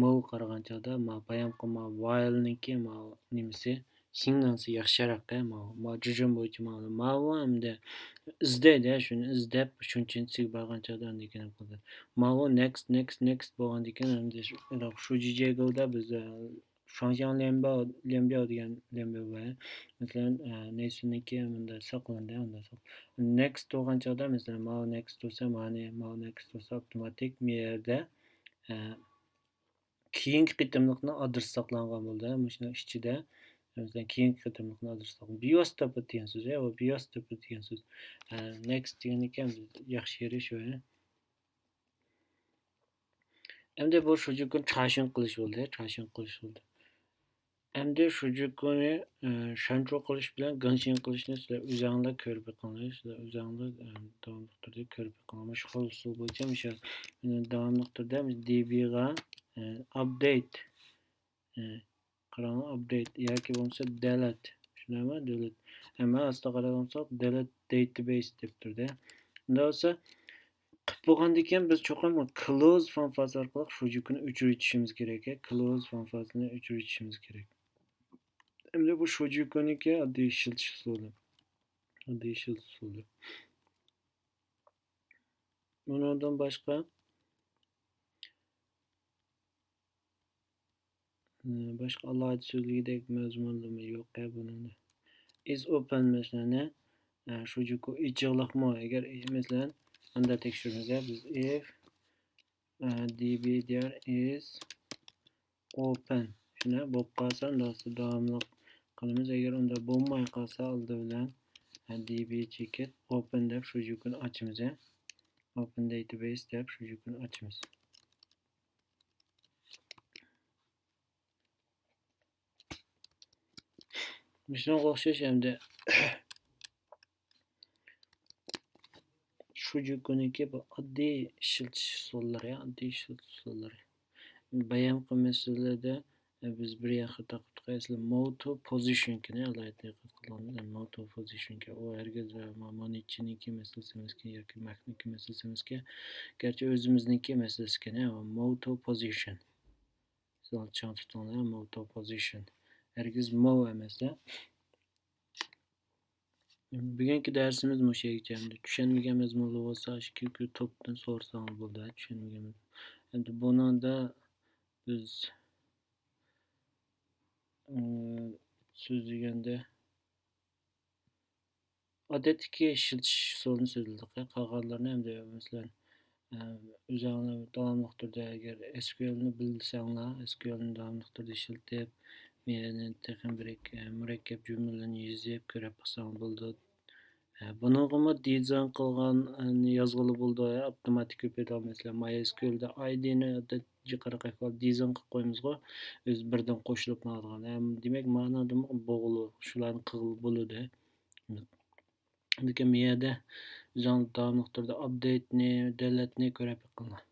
move قارىغان چاغدا، ماۋۇ بايامقى ماۋۇ while نىڭكى ماۋۇ نېمىسى، سىگنالسى ياخشىراق، ماۋۇ، ماۋۇ جۇجۇن بويىچە ماۋۇ، ماۋۇ ئەمدى ئىزدەيدۇ، شۇنى ئىزدەپ، شۇنچىنچىسىگە بارغان چاغدا ئاندىن كېيىن قىلدى. ماۋۇ next، next، next بولغاندىن كېيىن ئەمدى شۇ، شۇ جىجېگلدا بىز، ئە، شۇاڭشياڭ ليەنبياۋ، ليەنبياۋ دېگەن ليەنبياۋ بار. مەسىلەن، ئە، نەيسۈننىڭكى مۇنداق ساقلىنىدۇ، مۇنداق ساق-، next بولغان چاغدا، مەسىلەن، ماۋۇ next بولسا، ماۋۇنى، ماۋۇ next بولسا، ئاپتوماتىك مۇ يەردە، ئە، كېيىنكى قېتىملىقنىڭ ئادرېسى ساقلانغان بولىدۇ، مۇشۇنىڭ ئىچىدە. مەسىلەن، كېيىنكى قېتىملىقنىڭ ئادرېسى ساقلانغان. بىۋاسىتە دېگەن سۆز، ئە، بۇ بىۋاسىتە دېگەن سۆز. ئە، next دېگەن ئىكەن، ياخشى يېرى شۇ، ئە. ئەمدى بۇ شۇجۈكۇنى چاشىڭ قىلىش بولدى، چاشىڭ قىلىش بولدى. ئەمدى شۇجۈكۇنى، ئە، شانچۇ قىلىش بىلەن گېنشىڭ قىلىشنى سىلەر ئۆزۈڭلار كۆرۈپ بېقىڭلار، سىلەر ئۆزۈڭلار، ئە، داۋاملىق تۈردە كۆرۈپ بېقىڭلار. مۇشۇ خىل ئۇسۇل بويىچە مۇشۇ، ئە، داۋاملىق تۈردە دېبىغا، ئە، ئاپدېيت، ئە، قاراڭلار، ئاپدېيت ياكى بولمىسا دېلېت. شۇنداقمۇ؟ دېلېت. ئەمما ئاستىغا قاراپ بولساق، دېلېت داتابەيس دەپ تۇرىدۇ. ئۇنداق بولسا، قىلىپ بولغاندىن كېيىن بىز چوقۇم كلوز فانكسىيەسى ئارقىلىق شۇجۈكۇنى ئۆچۈرۈۋېتىشىمىز كېرەك. كلوز فانكسىيەسىنى ئۆچۈرۈۋېتىشىمىز كېرەك. ئەمدى بۇ شۇجۈكۇنىڭكى ئاددىي ئىشلىتىش ئۇسۇلى. ئاددىي ئىشلىتىش ئۇسۇلى. بۇنىڭدىن باشقا باشقا ئالاھىدە سۆزلىگۈدەك مەزمۇنلىرىمۇ يوق بۇنىڭدا. ئىز ئوپېن مەسىلەن، شۇجۈكۇ ئېچىقلىقمۇ؟ ئەگەر، مەسىلەن، ئاندا تەكشۈرمىسە، بىز if dbdir is open شۇنداق بولۇپ قالسا، داۋاملىق قىلىمىز. ئەگەر ئۇنداق بولماي قالسا، ئالدى بىلەن دي بى جېكېت ئوپېن دەپ شۇجۈكۇنى ئاچىمىز. ئوپېن داتابەيس دەپ شۇجۈكۇنى ئاچىمىز. مۇشۇنىڭغا ئوخشاش ئەمدى شۇجۈكۇنىڭكى بۇ ئاددىي ئىشلىتىش ئۇسۇللىرى، ئاددىي ئىشلىتىش ئۇسۇللىرى. بايامقى مەسىلىدە، ئە، بىز بىر يەر خاتا قىپتۇق. ئەسلى موتو پوزىشنكىنى ئالاھىدە دىققەت قىلغان، ئە، موتو پوزىشنكى. ئۇ ھەرگىز، ئە، ما-، مانىچىنىڭكى مەسىلىسى ئەمەسكەن ياكى ماكنىڭكى مەسىلىسى ئەمەسكەن. گەرچە ئۆزىمىزنىڭكى مەسىلىسىكەن، ئە، موتو پوزىشن. سىلەر چىڭ تۇتۇڭلار، موتو پوزىشن. ھەرگىز مو ئەمەس، ئە. بۈگۈنكى دەرسىمىز مۇشۇ يەرگىچە. ئەمدى چۈشەنمىگەن مەزمۇنلار بولسا، ئىككى كۆپ توپتىن سورىساڭلار بولىدۇ، چۈشەنمىگەن. ئەمدى بۇنىڭدا بىز، ئىم، سۆزلىگەندە ئادەتتىكى ئىشلىتىش ئۇسۇلىنى سۆزلىدۇق. قالغانلىرىنى ئەمدى، مەسىلەن، ئە، ئۆزۈڭلار داۋاملىق تۈردە ئەگەر ئېس كيۇ ئېلنى بىلسەڭلار، ئېس كيۇ ئېلنى داۋاملىق تۈردە ئىشلىتىپ، يەنە تېخىمۇ بىر ئىككى مۇرەككەپ جۈملىلەرنى يېزىپ كۆرۈپ باقساڭلار بولىدۇ. ئە، بۇنىڭغىمۇ دىزاين قىلغان، ئە، يازغىلى بولىدۇ. ئە، ئاپتوماتىك كۆپەيتىدۇ. مەسىلەن، ماي ئېس كيۇ ئېلدا ئايدىنى ئادەتتىكى قاراپ دىزاين قىلىپ قويىمىزغۇ، ئۆزى بىردىن قوشۇلۇپ ماڭىدىغان. ئە، دېمەك، مانىدىمۇ بولغىلى، شۇلارنى قىلغىلى بولىدۇ. لېكىن بۇ يەردە ئۆزۈڭلار داۋاملىق تۈردە ئاپدېيتنى، دېلېتنى كۆرۈپ بېقىڭلار.